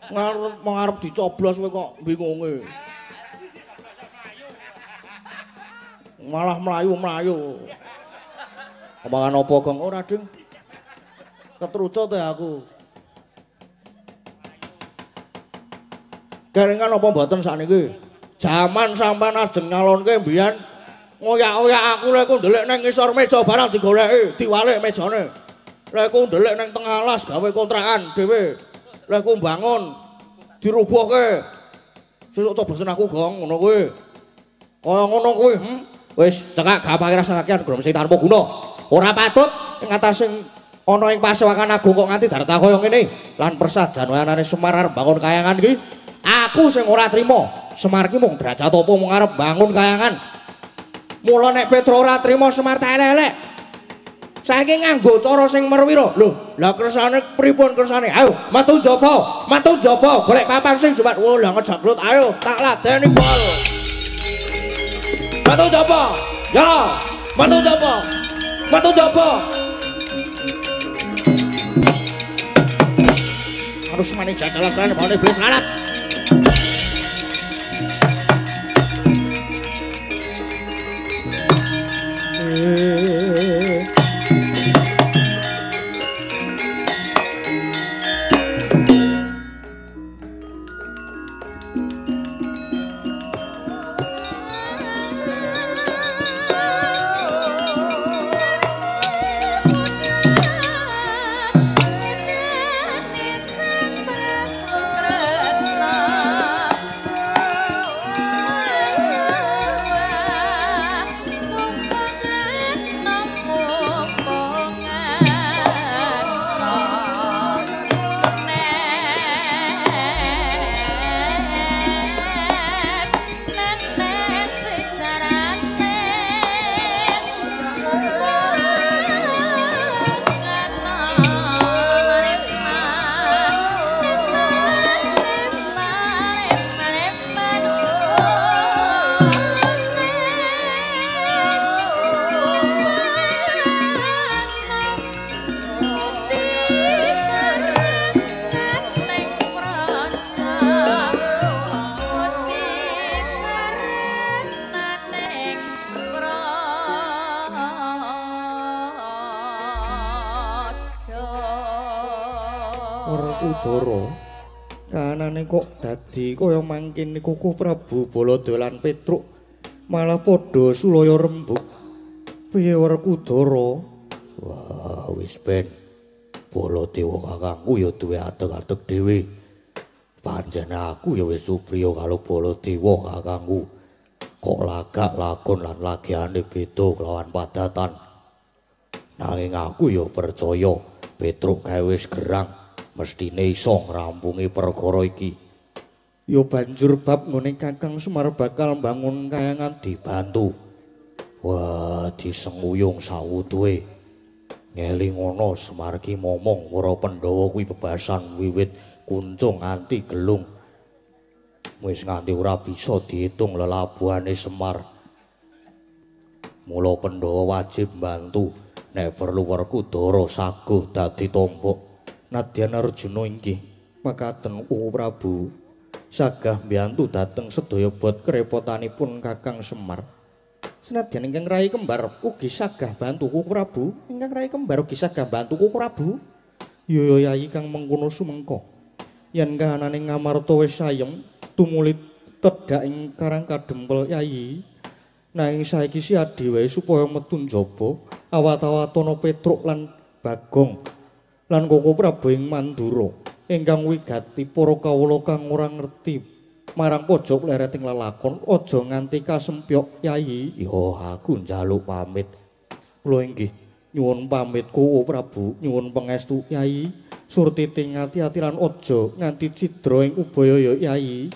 Ngarep arep dicoblos kowe kok bingunge. Malah mlayu-mlayu. Omongan apa, Gong? Ora, Ding. Ketrucut ya aku. Kelingan apa mboten sakniki? Jaman sampean ajeng nyalonke mbiyen ngoyak-oyak aku lek ndelik nang ngisor meja barang digoleki, diwalik mejane. Lek ndelik nang tengah alas gawe kontrakan dhewe. Lek mbangun dirubuhke. Sesuk coblosen aku, Gong, ngono kuwi. Kaya ngono kuwi, Wis cekak gampang rasa kakean grom sing tanpa guna. Ora patut ing atase ana ing pasewakan agung kok nganti darta kaya ngene. Lan persajan anane Semar arep bangun kayangan iki, aku sing ora trima. Semar ki mung derajat apa mung arep bangun kayangan. Mula nek Petro ora trima Semar tak elek-elek. Saiki nganggo cara sing merwira. Lho, lah kersane pripun kersane? Ayo, metu njaba, metu njaba, golek papan sing jumat. Wah, lah ngejagrut, ayo tak ladeni bol. Metu njaba. Ya, metu njaba. Metu njaba. Harus maning jajalan kan bane iblis larat. Werkudara kahanane kok dadi kaya mangkene Koko Prabu Baladewa lan Petruk malah padha sulaya rembug. Piye Werkudara? Wah, wis ben. Baladewa kakangku ya duwe adeg-adeg dhewe. Pancen aku ya wis supriya karo Baladewa kakangku. Kok lagak lakon lan lagiane beda kelawan padatan. Nanging aku ya percaya Petruk kae wis gerang, mestine iso ngrampungi perkara iki. Ya banjur bab nggone Kakang Semar bakal mbangun kayangan dibantu. Wah, disenguyung sawutuhe. Ngelingono Semar ki momong para Pandhawa kuwi bebasan wiwit kuncung nganti gelung. Wis nganti ora bisa diitung lelabuhane Semar. Mula Pandhawa wajib mbantu nek perlu Werkudara saguh dadi tombok. Nadyan Arjuna inggih makaten Koko Prabu sagah mbiyantu dhateng sedaya bot kerepotanipun Kakang Semar. Senadyan ingkang rai kembar ugi sagah bantu Koko Prabu, ingkang rai kembar ugi sagah bantu Koko Prabu. Ya yayi kang mengkono sumengko. Yen kahanane Ngamarta wis sayem tumuli tedhak ing Karang Kadempel yayi. Nanging saiki siadi wae supaya metu njaba awat-awatana Petruk lan Bagong lan Koko Prabu ing Mandura ingkang wigati para kawula kang ora ngerti marang pojok lereting lelakon aja nganti kasempyok yayi. Ya aku njaluk pamit. Kula inggih nyuwun pamit Koko Prabu, nyuwun pangestu yayi. Surtiti ngati-ati lan aja nganti cidra ing ubaya ya yayi.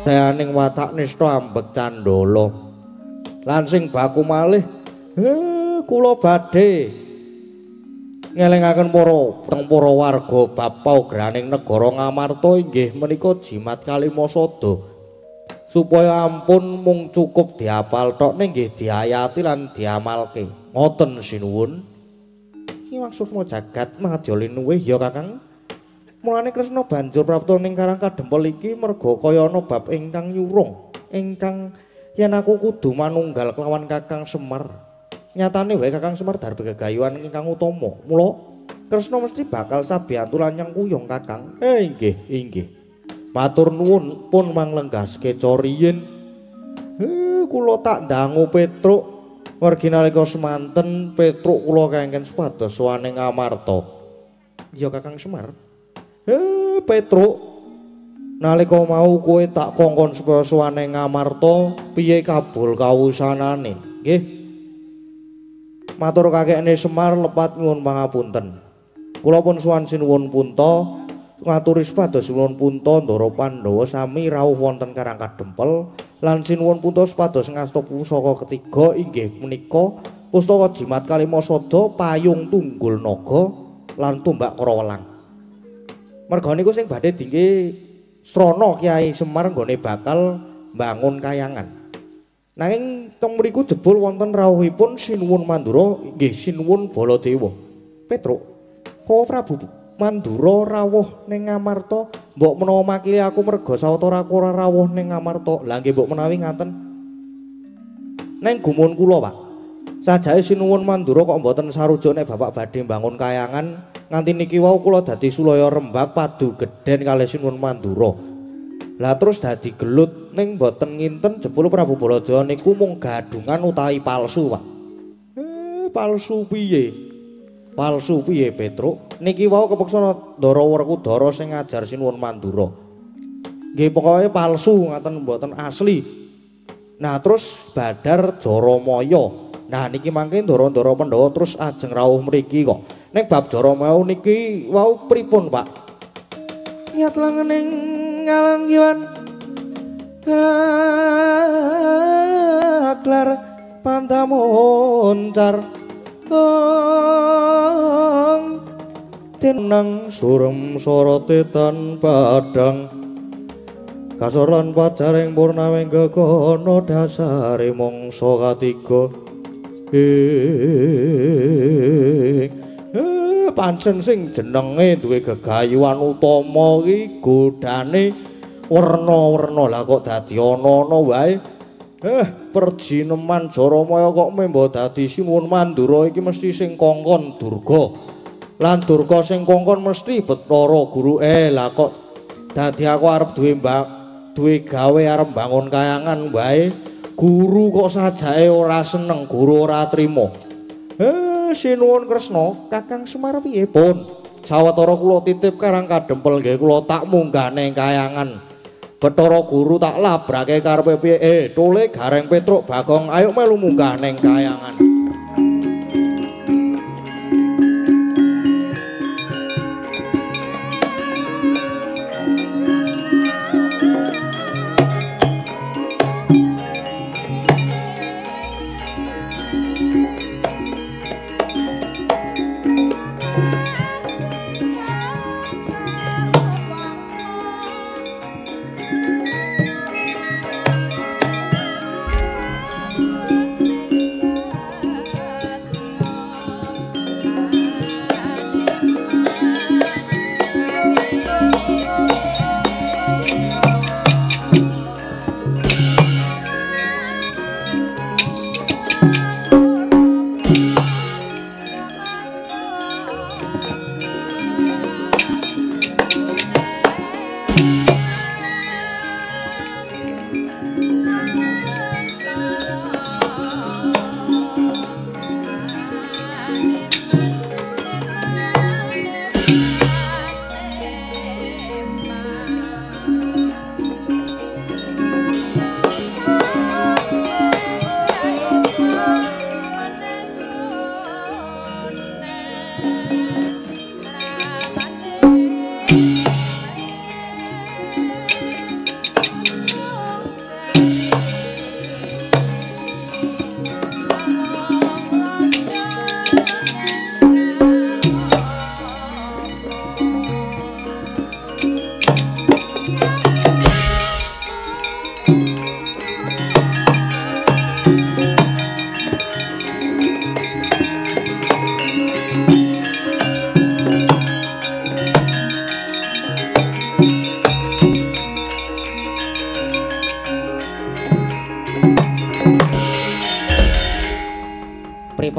dayaning watak nista ambek candala. Lan sing baku malih kula badhe ngelingaken para teng para warga bab paugraning negara Ngamarta inggih menika jimat Kalimasada. Supaya ampun mung cukup diapal tok ning nggih diayati lan diamalke. Ngoten sinuwun. Ki maksudmu jagat madya linuwih ya Kakang. Mulane Kresna banjur prapta ning Karang Kadempel iki merga kaya ana bab ingkang nyurung, ingkang yen aku kudu manunggal kelawan Kakang Semar. Nyatane wae Kakang Semar darbe gegayuhan ingkang utama. Mula Kresna mesti bakal sabiyantu lan nyengkuyung Kakang. Inggih, inggih. Matur nuwun pun manglenggaske coriyin. Kula tak ndangu Petruk. Mergi nalika semanten Petruk kula kengken supados sowan ing Ngamarta. Ya Kakang Semar. Petruk, nalika mau kowe tak kongkon supaya sowan ing Ngamarta, piye kabul kawusanane? Nggih. Matur kakekne Semar lepat nyuwun pangapunten. Kula pun sowan sinuwun Punta ngaturi supados sinuwun Punta Ndara Pandhawa sami rawuh wonten Karang Kadempel lan sinuwun Punta supados ngasta pusaka ketiga inggih menika pustaka Jimat Kalimasada, Payung Tunggul Naga lan Tumbak Karawelang. Merga niku sing badhe dingge srana Kyai Semar nggone bakal mbangun kayangan. Nanging teng mriku jebul wonten rawuhipun Sinuwun Mandura inggih Sinuwun Baladewa. Petruk, Kowe Prabu Mandura rawuh ning Ngamarta, mbok menawa makili aku merga sawetara aku ora rawuh ning Ngamarta. Lah nggih mbok menawi ngaten. Neng gumun kula, Pak. Sajake Sinuwun Mandura kok mboten sarujuk nek bapak badhe mbangun kayangan. Nganti niki wau kula dadi sulaya rembag padu gedhen kalih Sinuwun Mandura. Lah terus dadi gelut ning mboten nginten jebul Prabu Baladewa niku mung gadungan utawi palsu, Pak. Palsu piye? Palsu piye, Petruk? Niki wau kepeksa Ndara Werkudara sing ngajar Sinuwun Mandura. Nggih pokoke palsu ngaten mboten asli. Nah terus Badar Jaramaya. Nah niki mangke ndara-ndara Pandhawa terus ajeng rawuh mriki kok. Ning bab Jaramaya niki wau pripun, Pak? Niat langening ngalanggiwan aklar pandamoncar tinang surem sorote tan padang kasor lan pajaring purnawing gegono dasare mangsa katiga. Pancen sing jenenge duwe gegayuhan utama iki godane werna-werna. Lah kok dadi ana-ana wae. Perjineman Jaramaya kok membo dadi Sinuwun Mandura iki mesti sing kongkon Durga. Lan Durga sing kongkon mesti Bathara Guru. Lah kok dadi aku arep duwe duwe gawe arep bangun kayangan wae. Guru kok sajake ora seneng, guru ora trima. Sinuwun Kresna, Kakang Semar piye pun? Sawetara kula titip Karang Kadempel nggih kula tak munggah ning kayangan. Bathara Guru tak labrake karepe piye? Tole Gareng Petruk Bagong ayo melu munggah ning kayangan. Thank you.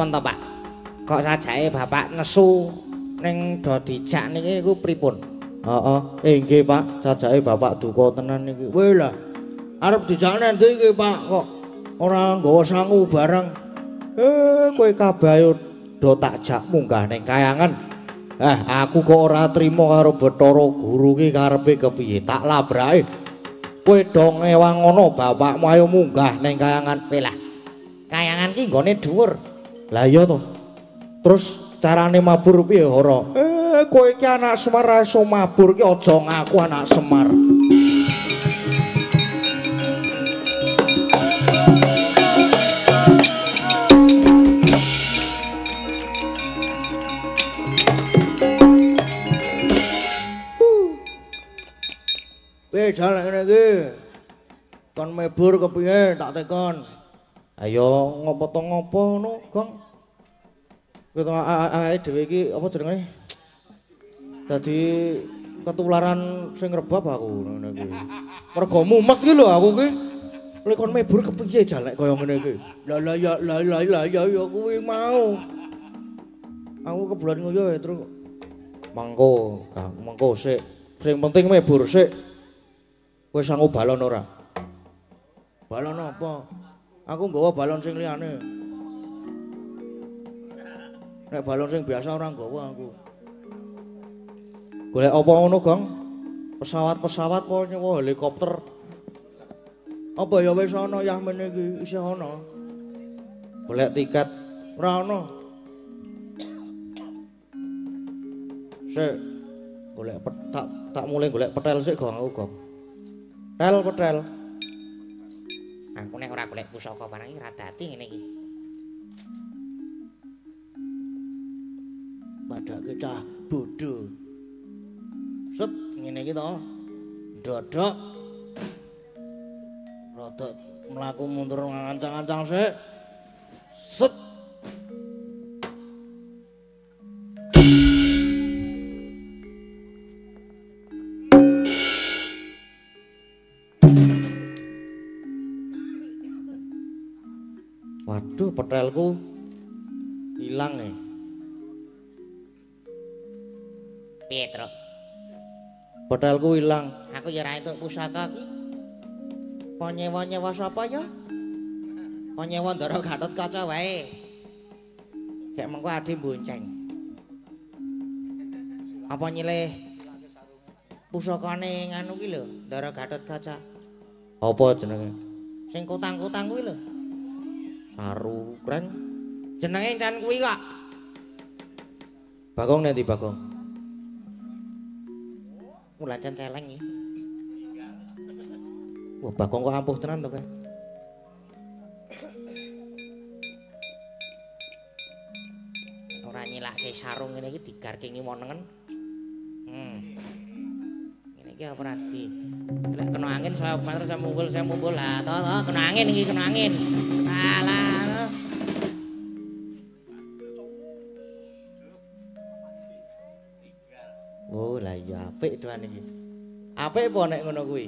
Pripun to, Pak? Kok sajake Bapak nesu ning do dijak niki niku pripun? Heeh, inggih Pak, sajake Bapak duka tenan niki. Weh lah. Arep dijak nang ndi iki, Pak? Kok ora nggawa sangu barang. Kowe kabeh ayo do tak jak munggah ning kayangan. Aku kok ora trima karo Bathara Guru ki karepe kepiye? Tak labrake. Kowe do ngewang ngono bapakmu ayo munggah ning kayangan. Weh lah. Kayangan ki nggone dhuwur. Lah iya to. Terus carane mabur piye Hara? Kowe iki anak Semar ra iso mabur ki aja ngaku anak Semar. Piye jalan ngene iki? Kon mebur kepiye tak tekon. Ayo ngopo to ngopo ngono, Gong. Kowe awake dhewe iki apa jenenge? Dadi ketularan sing rebab aku ngene iki. Mergo mumet ki lho aku ki. Lek kon mebur kepiye jalek kaya ngene iki? Lah lah ya lah lah lah ya ya kuwi mau. Aku kebulan ngoyo ya, Truk. Mangko, mangko sik. Sing penting mebur sik. Kowe sangu balon ora? Balon apa? Aku nggawa balon sing liyane. Nek balon sing biasa ora nggawa aku. Golek apa ngono, Gong? Pesawat-pesawat apa nyewa helikopter? Apa ya wis ana yah mene iki, isih ana. Golek tiket ora ana. Sik, golek tak mulai golek petel sik, Gong, aku, Gong. Petel, petel. Aku nek ora golek pusaka barang iki ora dadi ngene iki. Padake cah bodho. Set ngene iki to. Ndodhok. Rada mlaku mundur ngancang-ancang sik. Set. Waduh, petelku ilang e. Piye, Truk? Petelku ilang. Aku ya ora entuk pusaka ki. Po nyewa-nyewa sapa ya? Po nyewa Ndara Gatotkaca wae. Gek mengko ade bonceng. Apa nyilih pusakane nganu ki lho, Ndara Gatotkaca. Apa jenenge? Sing kotang-kotang kuwi lho. Saru kreng. Jenenge encen kuwi kok. Bagong nanti Bagong. Mulacan celeng iki. Wah, Bagong kok ampuh tenan to kae. Ora nyilake sarung ngene iki digarke ngiwo nengen. Ngene iki apa ora di. Lek kena angin saya banter saya mumbul lah to to kena angin iki kena angin. Alah. Oh, lah iya apik doan iki. Apik apa nek ngono kuwi?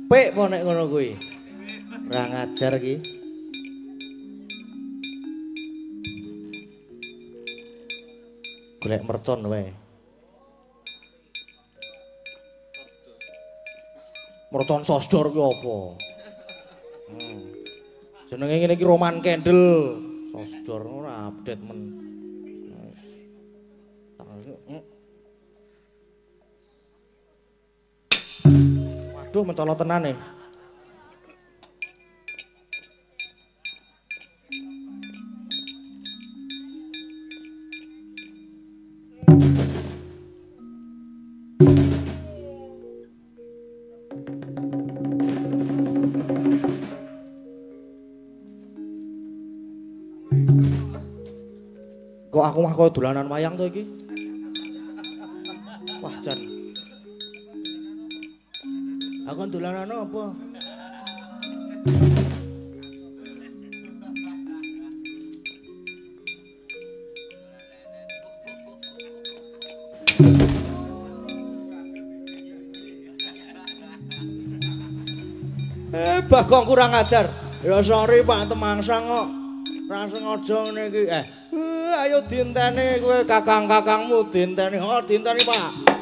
Apik apa nek ngono kuwi? Ora ngajar iki. Golek mercon wae. Mercon sosdor ki apa? Jenenge ngene iki Roman Candle. Sosdor ora update men. Waduh, mencolot tenan e. Kok aku mah kaya dolanan wayang to iki? Wah, jan. Aku dolanan apa? Bagong kurang ajar. Ya sorry Pak, temangsang kok. Ra sengaja ngene iki. Ayo dienteni kowe kakang-kakangmu dienteni. Oh, dienteni, Pak.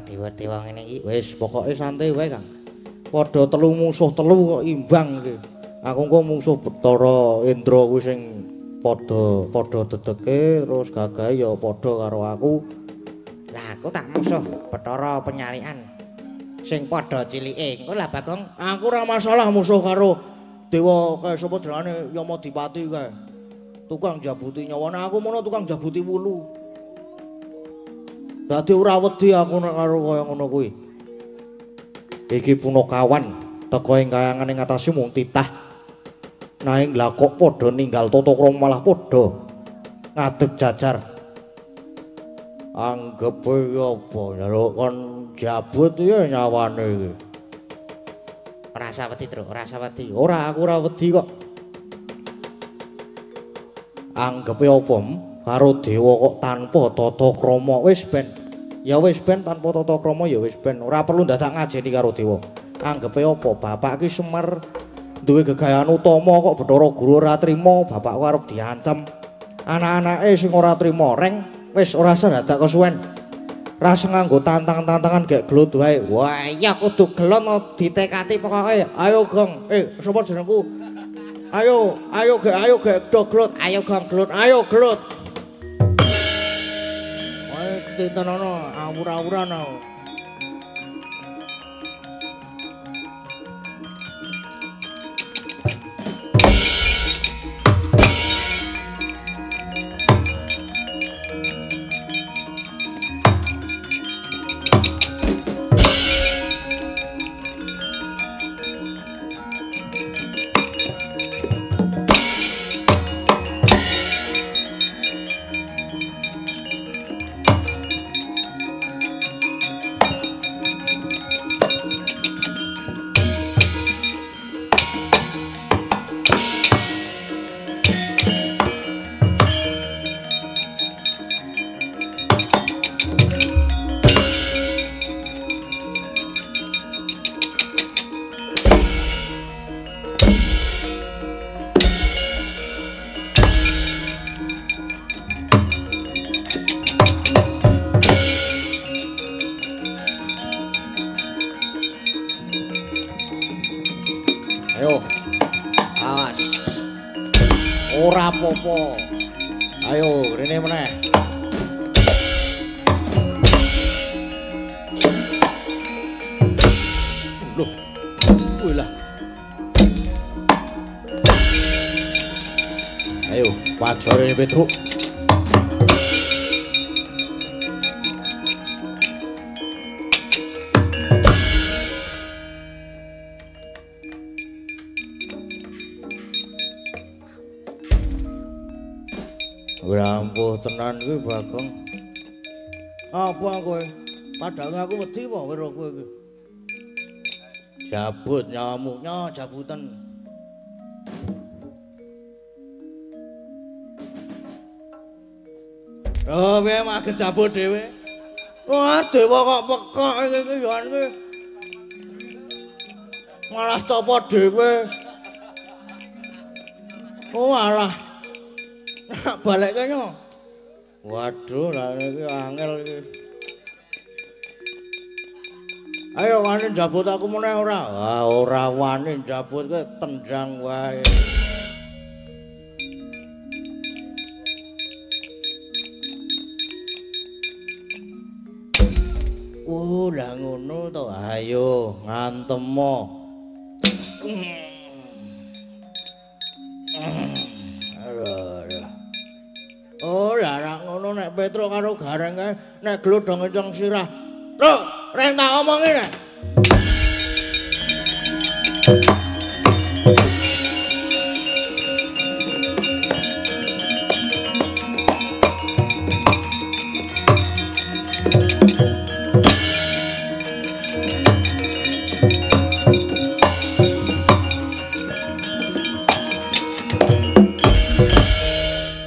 Dewa-dewa ngene iki. Wis pokoke santai wae, Kang. Padha telu musuh telu kok imbang iki. Aku engko musuh Bathara Indra kuwi sing padha dedeke terus gagahe ya padha karo aku. Lah aku tak musuh Bathara Penyarikan sing padha cilike. Engko lah Bagong, aku ora masalah musuh karo dewa kae sapa jenenge Yamadipati kae. Tukang jabuti nyawane aku mono tukang jabuti wulu. Dadi ora wedi aku nek karo kaya ngono kuwi. Iki punakawan teka ing kayangan ing atase mung titah. Nanging lha kok padha ninggal tata krama malah padha ngadeg jajar. Anggepe apa njaluk kon jabut ya nyawane iki. Ora usah wedi, Truk, ora usah wedi. Ora, aku ora wedi kok. Anggepe apa? Karo dewa kok tanpa tata krama. Wis ben. Ya wis ben tanpa tata krama ya wis ben. Ora perlu dadak ngajeni karo dewa. Anggepe apa? Bapak ki Semar duwe gegayan utama kok Bathara Guru ora trima, bapakku arep diancam. Anak-anake sing ora trima reng wis ora usah dadak kesuwen. Ra sing nganggo tantang-tantangan gek gelut wae. Wah, iya kudu gelot ditekati pokoke. Ayo Gong, sapa jenengku? Ayo, ayo gek, ayo gek do gelut. Ayo Gong gelut, ayo gelut. Titenono awur-awuran aku. Ayo. Awas. Ora apa-apa. Ayo rene meneh. Loh. Kuwi lah. Ayo, paksa rene Petruk. Ampuh tenan kuwi Bagong. Apa kowe? Padahal aku wedi apa karo kowe iki. Jabut nyawamu, nyo jabutan. Oh, piye maget jabut dhewe. Wah, dewa kok pekok iki iki ya iki. Malah copot dhewe. Oh, alah. Balik kene. Waduh, lah iki angel iki. Ayo wani njabut aku meneh ora? Ah, ora wani njabut kowe tendang wae. Oh, lah ngono to. Ayo ngantemo. Aduh. Oh, lah ra ngono nek Petruk karo Gareng kae nek glodhong kenceng sirah. Truk, reng tak omongi nek.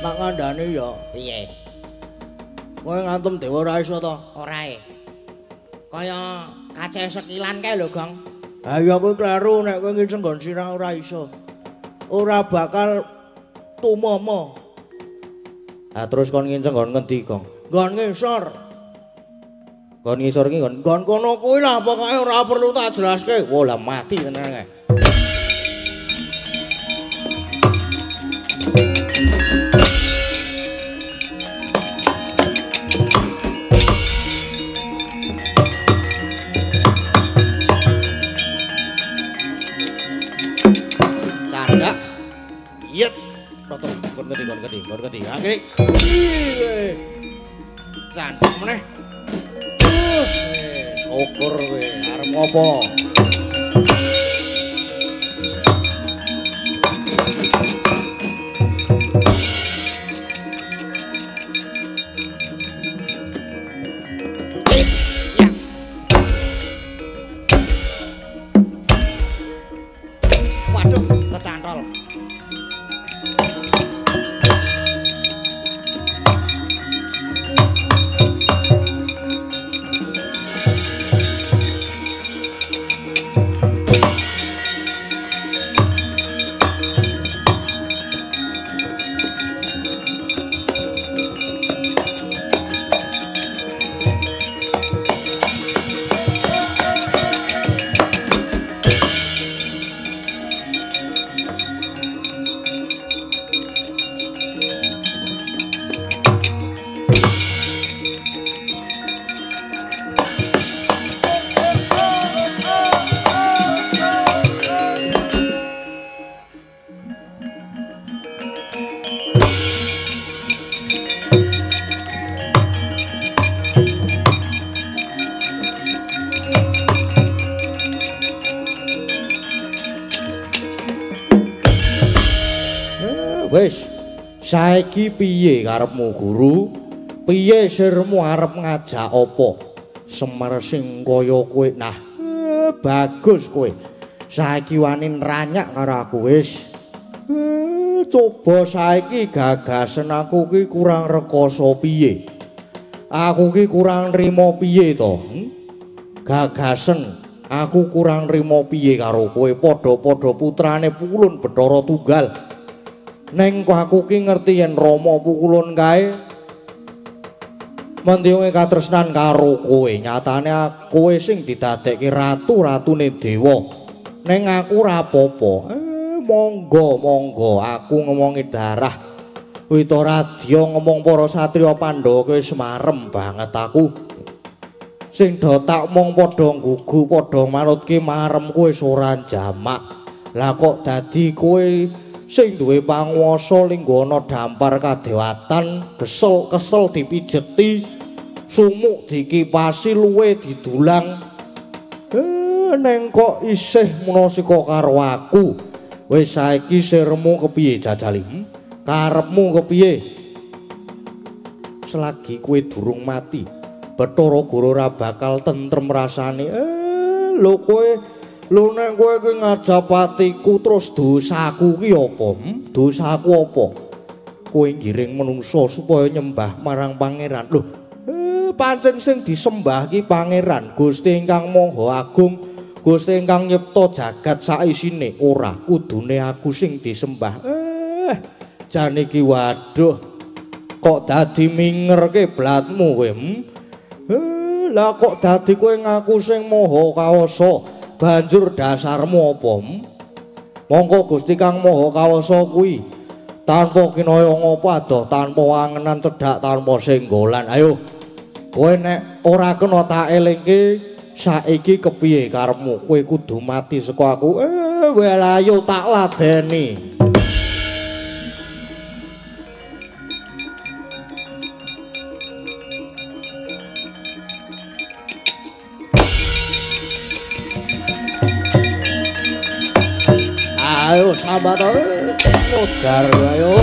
Tak kandhane ya. Piye? Kowe ngantem dewa ora iso to? Ora e. Kaya kace sekilan kae lho, Gong. Ha iya kowe kleru nek kowe nginceng nggon sirah ora iso. Ora bakal tumomo. Ha terus kon nginceng nggon ngendi, Gong? Nggon ngisor. Nggon ngisor ki nggon nggon kono kuwi lah pokoke ora perlu tak jelaske. Wah, lah mati tenan kae. Yet, rotor, kon ngendi, kon ngendi, kon ngendi. Akhire, candhak meneh. Syukur kowe, arep ngopo? Ya. Waduh, kecantol. Wis, saiki piye karepmu guru? Piye sirmu arep ngajak apa? Semar sing kaya kowe. Nah, bagus kowe. Saiki wani nranyak karo aku wis. Coba saiki gagasen aku ki kurang rekoso piye? Aku ki kurang nrimo piye to? Gagasen aku kurang nrimo piye karo kowe? Padha-padha putrane Pukulun Bathara Tunggal. Neng kok aku ki ngerti yen Rama Pukulun kae mentiyunge katresnan karo kowe. Nyatane kowe sing didadekke ratu-ratune dewa. Neng aku ora apa-apa. Monggo monggo aku ngomongi darah Witoradya ngomong para satriya Pandhawa kowe wis marem banget aku. Sing do tak omong padha nggugu padha manutke marem kowe wis ora jamak. Lah kok dadi kowe sing duwe panguwasa linggana dampar kadewatan, kesel-kesel dipijeti, sumuk dikipasi, luwe didulang. Neng kok isih munasika karo aku. Wis saiki sirmu kepiye jajali? Karepmu kepiye? Selagi kowe durung mati, Bathara Guru ora bakal tentrem rasane. Lho kowe, lho nek kowe kuwi ngajapatiku terus dosaku ki apa? Dosaku apa? Kowe ngiring menungsa supaya nyembah marang pangeran. Lho, pancen sing disembah ki pangeran Gusti ingkang Maha Agung, Gusti ingkang nyipta jagat saisine. Ora kudune aku sing disembah. Jane iki waduh, kok dadi minger kiblatmu kowe? Lah kok dadi kowe ngaku sing maha kawasa, banjur dasarmu apa? Mongko Gusti kang Maha Kawasa kuwi tanpa kinaya ngapa adoh, tanpa wangenan cedhak, tanpa senggolan. Ayo, kowe nek ora kena tak elingke saiki kepiye karepmu? Kowe kudu mati saka aku. Wel ayo tak ladeni. Ayo sambat modar ayo.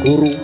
Guru.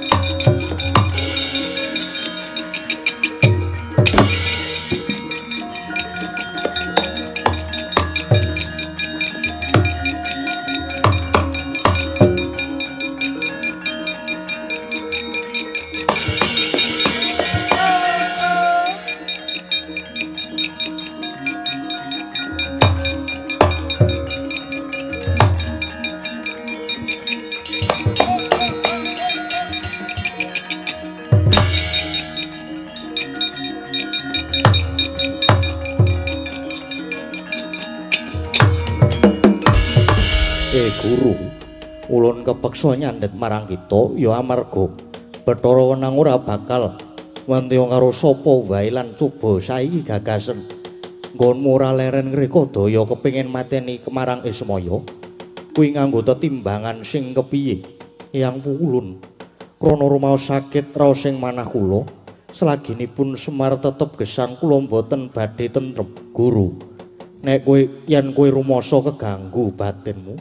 Guru, ulun kepeksa nyandhet marang kita ya amarga Bathara Wenang ora bakal wantya karo sapa wae lan coba saiki gagasen nggonmu ora leren ngreka daya kepengin mateni marang Ismaya kuwi nganggo tetimbangan sing kepiye. Eyang ulun krana rumaos sakit raos sing manah kula selaginipun Semar tetep gesang kula mboten badhe tentrem. Guru, nek kowe yen kowe rumasa keganggu batinmu,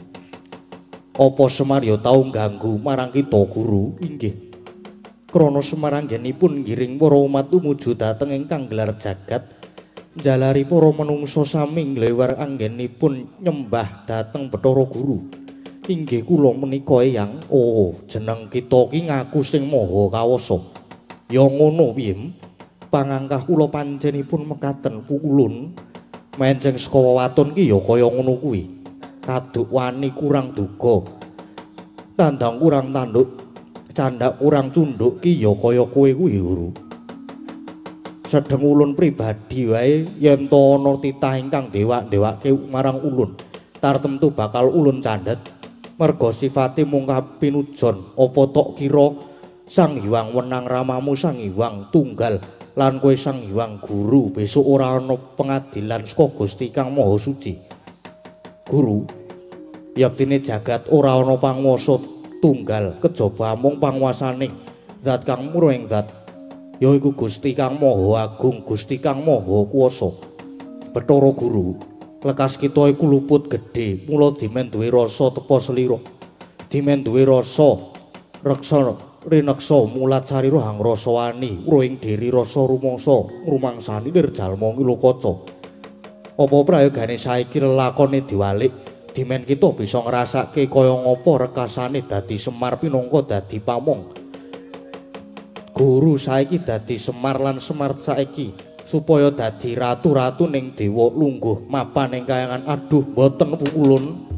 apa Semar ya tau ngganggu marang kita, Guru? Inggih. Krana Semar anggenipun ngiring para umat tumuju dhateng ingkang gelar jagat, njalari para menungsa sami nglewar anggenipun nyembah dhateng Bathara Guru. Inggih kula menika Eyang. Oh, jeneng kita ki ngaku sing maha kawasa. Ya ngono piye? Pangangkah kula panjenipun mekaten pukulun. Menceng saka wewaton ki ya kaya ngono kuwi. Kaduk wani kurang duga, tandang kurang tanduk, candak kurang cunduk ki ya kaya kowe kuwi, Guru. Sedeng ulun pribadi wae yen to ana titah ingkang dewak-dewake marang ulun, tartemtu bakal ulun candhet merga sifate mung kapinujon. Apa tok kira Sang Hyang Wenang ramamu Sang Hyang Tunggal lan kowe Sang Hyang Guru besok ora ana pengadilan saka Gusti Kang Maha Suci. Guru, yektine jagat ora ana panguwasa tunggal kejaba amung panguwasaning zat kang murah ing zat, yaiku Gusti Kang Maha Agung, Gusti Kang Maha Kuwasa. Bathara Guru, lekas kita iku luput gedhe, mula dimen duwe rasa tepa selira, dimen duwe rasa reksa rineksa mulat sarira hangrasa wani wruhing diri rasa rumangsa ngrumangsani lir jalma ngilokaca. Apa prayogane saiki lelakone diwalik, dimen kita bisa ngrasake kaya ngapa rekasane dadi Semar pinangka dadi pamong. Guru saiki dadi Semar lan Semar saiki supaya dadi ratu-ratu ning dewa lungguh mapan ing kayangan. Aduh, mboten ulun.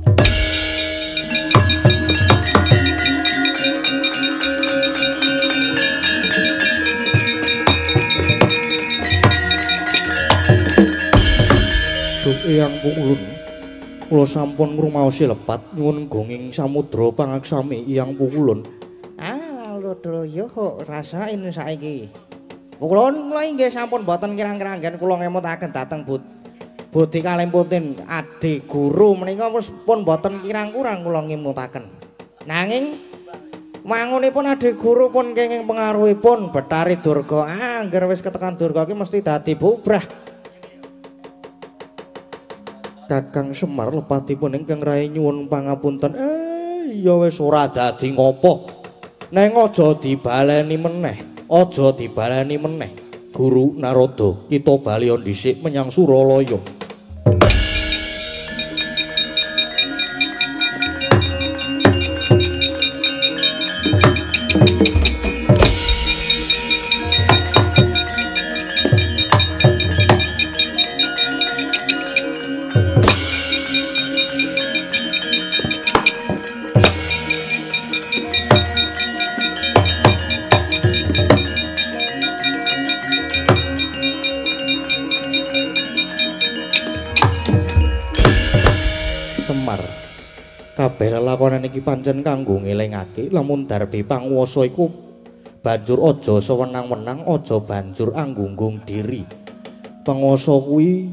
Eyang ulun, kula sampun ngrumaosi lepat nyuwun gonging samudra pangaksami Eyang Pukulun. Ah, lho yo kok rasain saiki. Pukulun kula inggih sampun boten kirang-kiranggen kula ngemutaken dhateng Budi kalimputin adi guru menika wis pun boten kirang-kurang kula ngimutaken. Nanging mangunipun adi guru pun kenging pengaruhipun Bathari Durga. Angger wis ketekan Durga ki mesti dadi bubrah. Kakang Semar lepatipun ingkang rayi nyuwun pangapunten. Ya wis ora dadi ngopo. Neng aja dibaleni meneh, aja dibaleni meneh. Guru Narada, kita bali dhisik menyang Suralaya. Kabeh lelakonan iki pancen kanggo ngelingake lamun darbi panguwasa iku banjur aja sewenang-wenang, aja banjur anggunggung diri. Panguwasa kuwi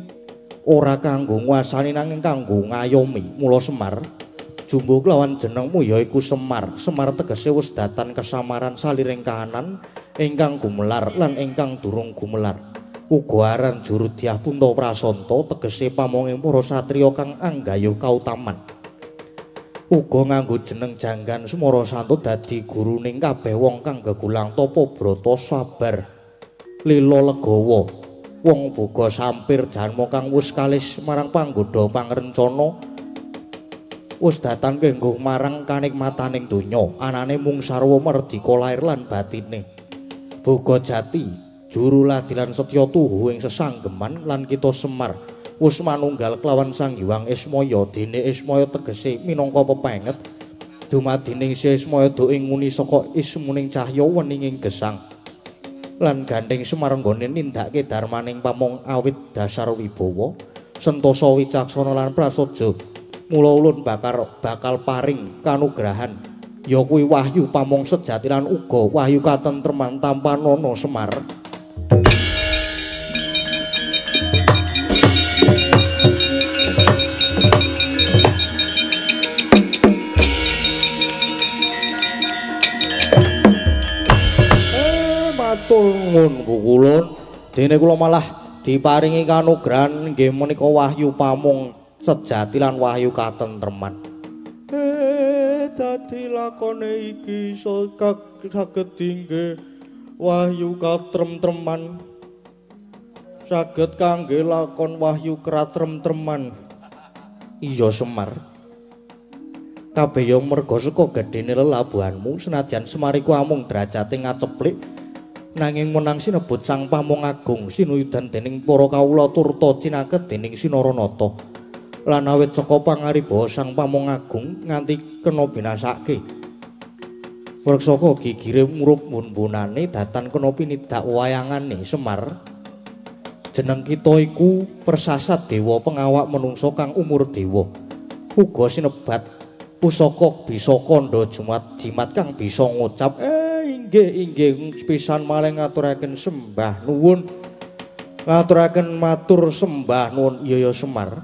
ora kanggo nguasani nanging kanggo ngayomi. Mula Semar, jumbuh kelawan jenengmu ya iku Semar. Semar tegese wis datan kesamaran saliring kahanan ingkang gumelar lan ingkang durung gumelar. Uga aran juru dyah Punta Prasanta tegese pamonging para satriya kang anggayuh kautaman. Uga nganggo jeneng Janggan Semara Santo dadi guruning kabeh wong kang gegulang tapa brata sabar lila legawa. Wong boga sampir janma kang wis kalis marang panggodha pangrencana, wis datan kanggo marang kanikmataning donya, anane mung sarwa merdika lair lan batine. Boga jati juru ladilan setya tuhu ing sesanggeman lan kita Semar wis manunggal kelawan Sang Hyang Ismaya. Dene Ismaya tegese minangka pepenget dumadining si Ismaya do ing nguni saka ismuning cahya weninging gesang lan gandeng Semar nggone nindakake darmaning pamong awit dasar wibawa sentosa wicaksana lan prasaja. Mula ulun bakal paring kanugrahan ya kuwi wahyu pamong sejati lan uga wahyu katentreman tampanana Semar. Matur nuwun kukulun, dene kula malah diparingi kanugrahan nggih menika wahyu pamong sejati lan wahyu katentreman. Dadi lakone iki saged inggih wahyu katrem-treman, saged kangge lakon wahyu kratrem-treman. Iya Semar, kabeh ya merga saka gedhene lelabuhanmu. Senajan Semar iku amung derajate ngaceplik, nanging menang sinebut Sang Pamong Agung sinuyudan dening para kawula turta cinaket dening Sinaranata. Lan awit saka pangaribawa Sang Pamong Agung nganti kena binasake. Wreksaka gigire murup bun-bunane datan kena pinidak wayangane Semar. Jeneng kita iku persasat dewa pengawak menungsa kang umur dewa. Uga sinebat pusaka bisa kandha jumat jimat kang bisa ngucap. Inggih inggih pisan malih ngaturaken sembah nuwun, ngaturaken matur sembah nuwun. Iya ya Semar,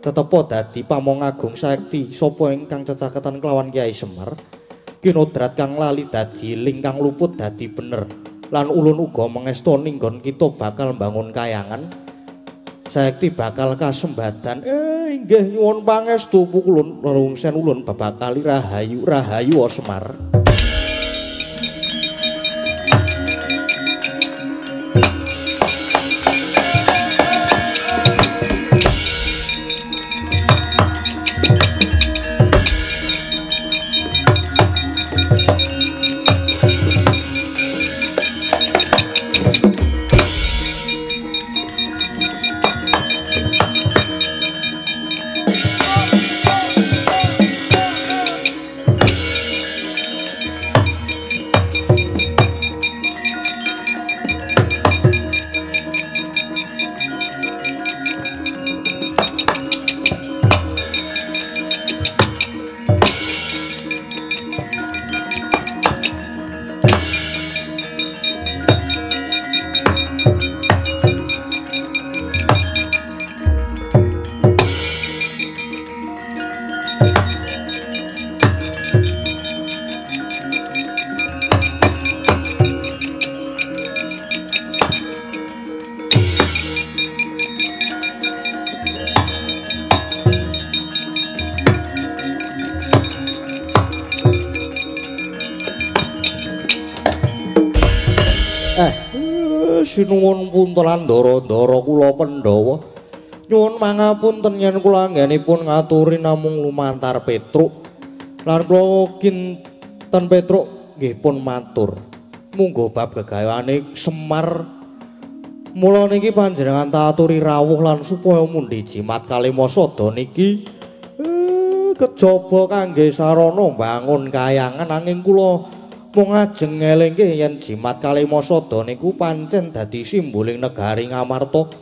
tetepa dadi pamong agung sakti sapa ingkang cecaketan kelawan Kyai Semar. Kinodrat kang lali dadi ling kang luput dadi bener. Lan ulun uga mengesta ninggon kita bakal mbangun kayangan sakti bakal kasembadan. Inggih nyuwun pangestu pukulun lelungsen ulun babakali rahayu rahayu Semar. Sinuwun punten ndara-ndara kula Pandhawa. Nyuwun mangapunten yen kula anggenipun ngaturi namung lumantar Petruk. Lan kula kinten Petruk nggih pun matur. Munggo bab gegaweane Semar mula niki panjenengan taturi rawuh lan supaya mundhi jimat kalimasada niki kejaba kangge sarana mbangun kayangan nanging kula mung ajeng ngelingke yen jimat kalimasada niku pancen dadi simboling negari Ngamarta.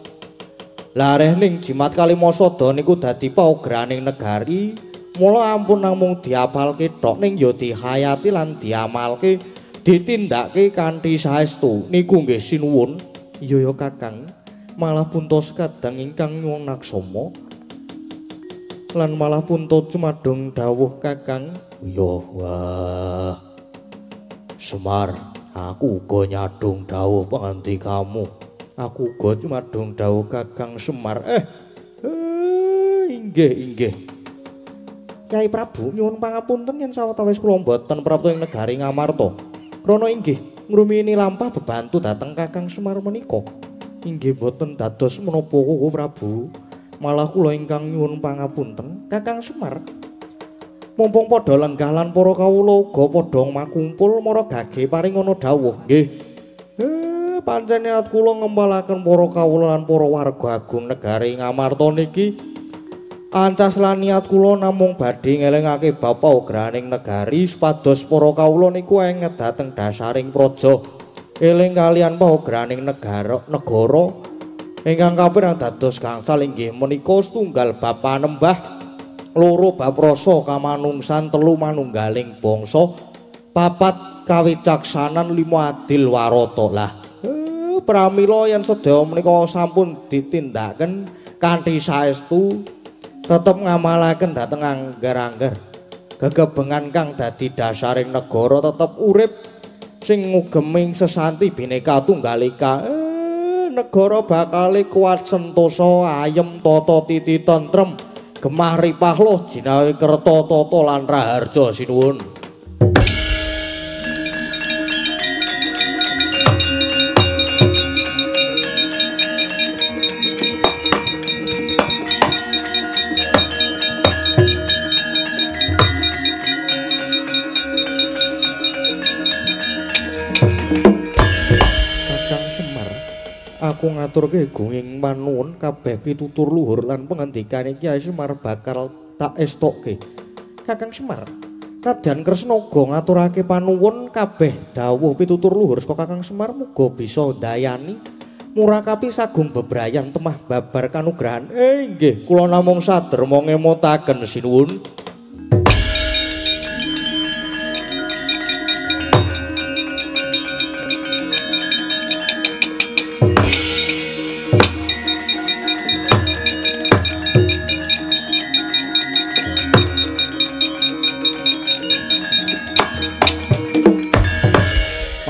Lareh ning jimat kalimasada niku dadi paugraning negari, mula ampun namung diapalke tok ning ya dihayati lan diamalke, ditindakake kanthi saestu. Niku nggih sinuwun. Iya ya Kakang, malah puntos kadang ingkang nyuwun naksama lan malah punto cumadung dawuh Kakang. Iya wah Semar, aku uga nyadong dawuh pangandikamu. Aku uga cumadung dawuh Kakang Semar. Inggih inggih. Kyai Prabu nyuwun pangapunten yen sawetawis kula mboten prapta ing negari Ngamarta. Krana inggih ngrumiyini lampah bebantu dhateng Kakang Semar menika. Inggih mboten dados menapa Koko Prabu. Malah kula ingkang nyuwun pangapunten Kakang Semar. Mumpung padha lenggah lan para kawula uga padha makumpul mara gage paringana dawuh. Nggih. Pancen niat kula ngempalaken para kawula lan para warga agung negari Ngamarta niki ancas lan niat kula namung badhe ngelingake bab paugraning negari supados para kawula niku enget dhateng dasaring praja, eling kalian paugraning negara ingkang kapirang dados gangsal inggih menika setunggal bab panembah, loro bab rasa kamanungsan, telu manunggaling bangsa, papat kawicaksanan, lima adil warata. Lah pramila yen sedaya menika sampun ditindakaken kanthi saestu tetep ngamalaken dhateng angger-angger gegebengan kang dadi dasaring negara tetep urip sing ngugemi sesanti Bhinneka Tunggal Ika. Negara bakale kuat sentosa, ayem tata titi tentrem, gemah ripah loh jinawi kerta tata lan raharja. Sinuwun. Aku ngaturke gunging panuwun kabeh pitutur luhur lan pangandikane Kyai Semar bakal tak estokke. Kakang Semar, Raden Kresna uga ngaturake panuwun kabeh dawuh pitutur luhur saka Kakang Semar muga bisa ndayani murakapi sagung bebrayan temah babar kanugrahan. Inggih, kula namung saderma ngemutaken sinuwun.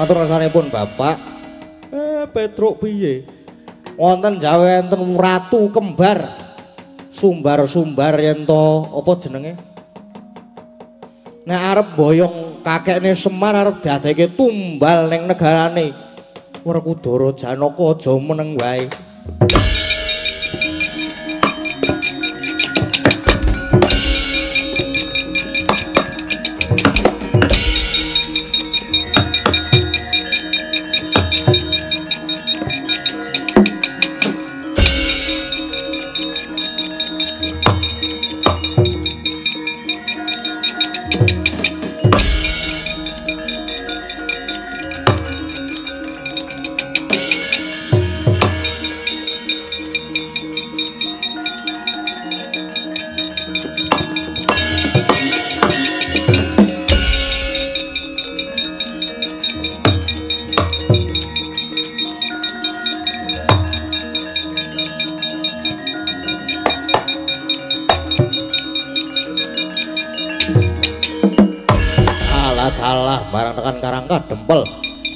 Matur rasanipun Bapak. Petruk piye? Wonten Jawa enten ratu kembar. Sumbar-sumbar yen to apa jenenge? Nek arep boyong kakekne Semar arep dadeke tumbal ning negarane. Werkudara Janaka aja meneng wae. Alah barang tekan karangka dempel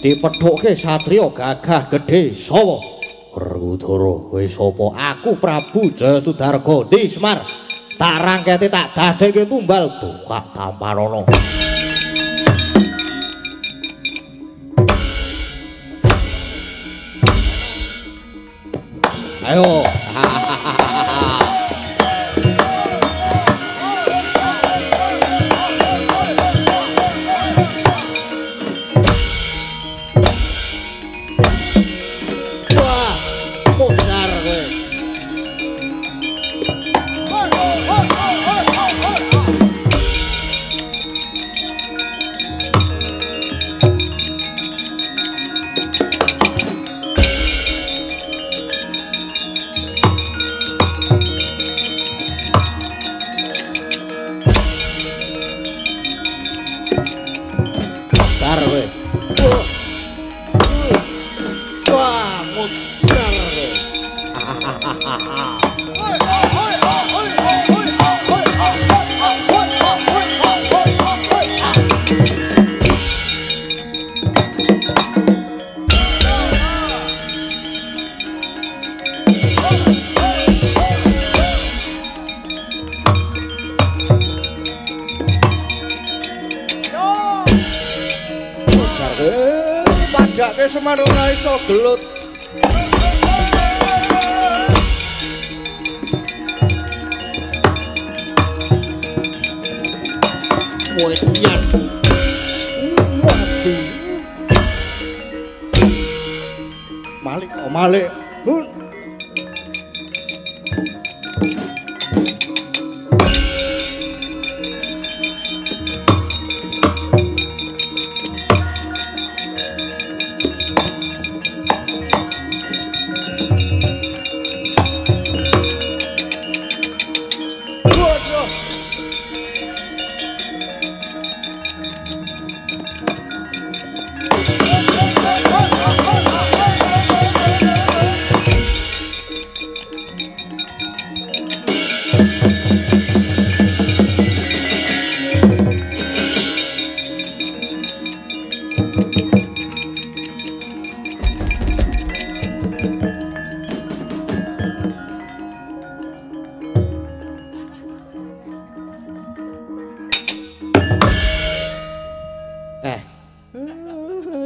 dipethukke satriya gagah gedhe sawa. Werkudara, kowe sapa? Aku Prabu Jayasudarga. Ndi Semar? Tak rangkete tak dadeke tumbal tukak tamparana. Ayo. Wah, modar kowe. Modar kowe. Wah, modar kowe. Modar kowe. Padake Semar ora iso gelut. Weyan. Mati. Malik, oh malik. Hun. Waduh.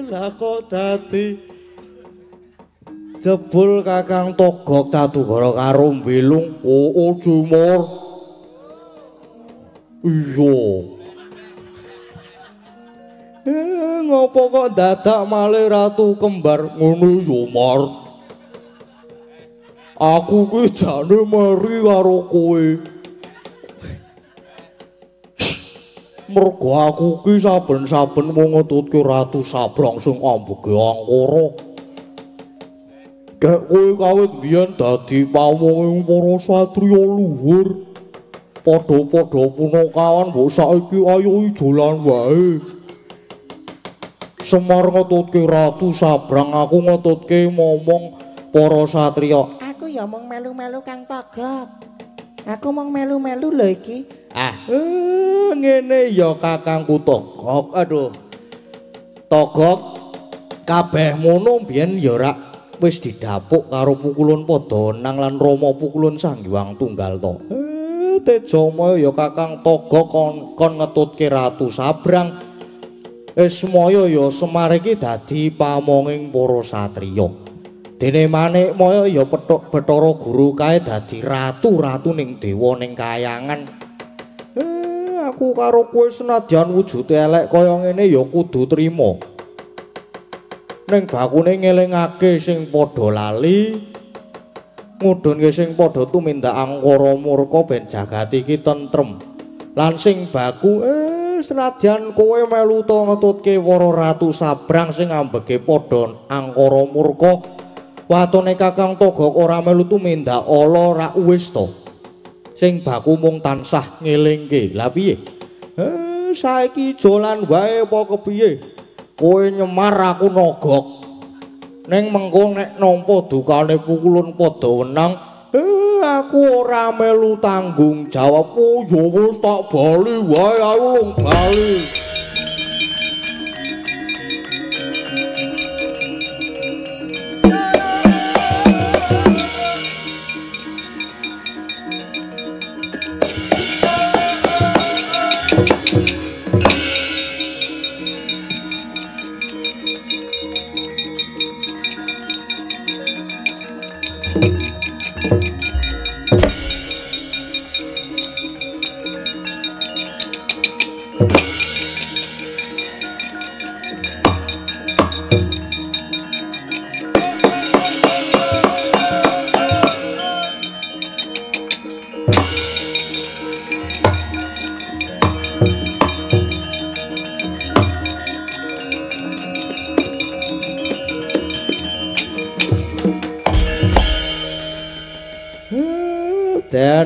Lah kok dadi jebul Kakang Togok Cadugara karo Mbilung. Oh, Jumur. Iya. Ngopo kok dadak malih Ratu Kembar ngono ya, Mar? Aku kuwi jane meri karo kowe. Mergo aku ki saben-saben mung ngetutke Ratu Sabrang sing ambege angkara. Gek kowe kawit biyen dadi pamonging para satriya luhur. Padha-padha punakawan mbok saiki ayo ijolan wae. Semar ngetutke Ratu Sabrang, aku ngetutke momong para satriya. Aku ya mung melu-melu Kang Togok. Aku mung melu-melu lho iki. Ah, ngene ya Kakangku Togok. Aduh. Togok kabeh mono biyen ya rak wis didapuk karo pukulun Padhanang lan Rama pukulun Sang Hyang Tunggal to. Tejamaya ya Kakang Togok kon ngetutke Ratu Sabrang. Ismaya ya Semar iki dadi pamonging para satriya. Dene Manikmaya ya pethuk Bathara Guru kae dadi ratu-ratu ning dewa ning kayangan. Aku karo kowe senadyan wujude elek kaya ngene ya kudu trima. Ning bakune ngelingake sing padha lali, ngudhunke sing padha tumindak angkara murka ben jagat iki tentrem. Lan sing baku senadyan kowe melu ta ngetutke para Ratu Sabrang sing ambege padha angkara murka, watone Kakang Togok ora melu tumindak ala rak wis to. Sing baku mung tansah ngelingke. Lah piye? Saiki jolan wae apa kepiye? Kowe nyemar aku nogok. Ning mengko nek nampa dukane pukulun padha wenang, aku ora melu tanggung jawab. Oh ya wis tak bali wae, ayo lung bali.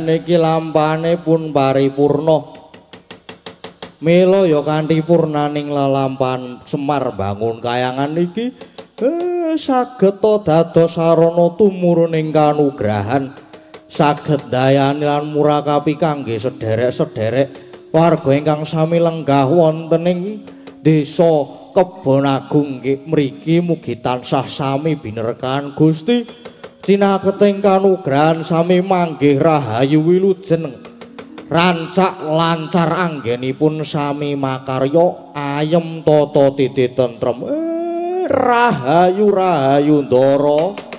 Niki lampane pun paripurna. Mila ya kanthi purnaning lelampahan Semar bangun kayangan iki saged dados sarana tumuruning kanugrahan, saged ndayani lan murakapi kangge sederek-sederek warga ingkang sami lenggah wonten ing desa Kebon Agung mriki mugi tansah sami binerkahan Gusti cinaketing kanugrahan sami manggih rahayu wilujeng rancak lancar anggenipun sami makarya ayem tata titi tentrem. Rahayu rahayu ndara.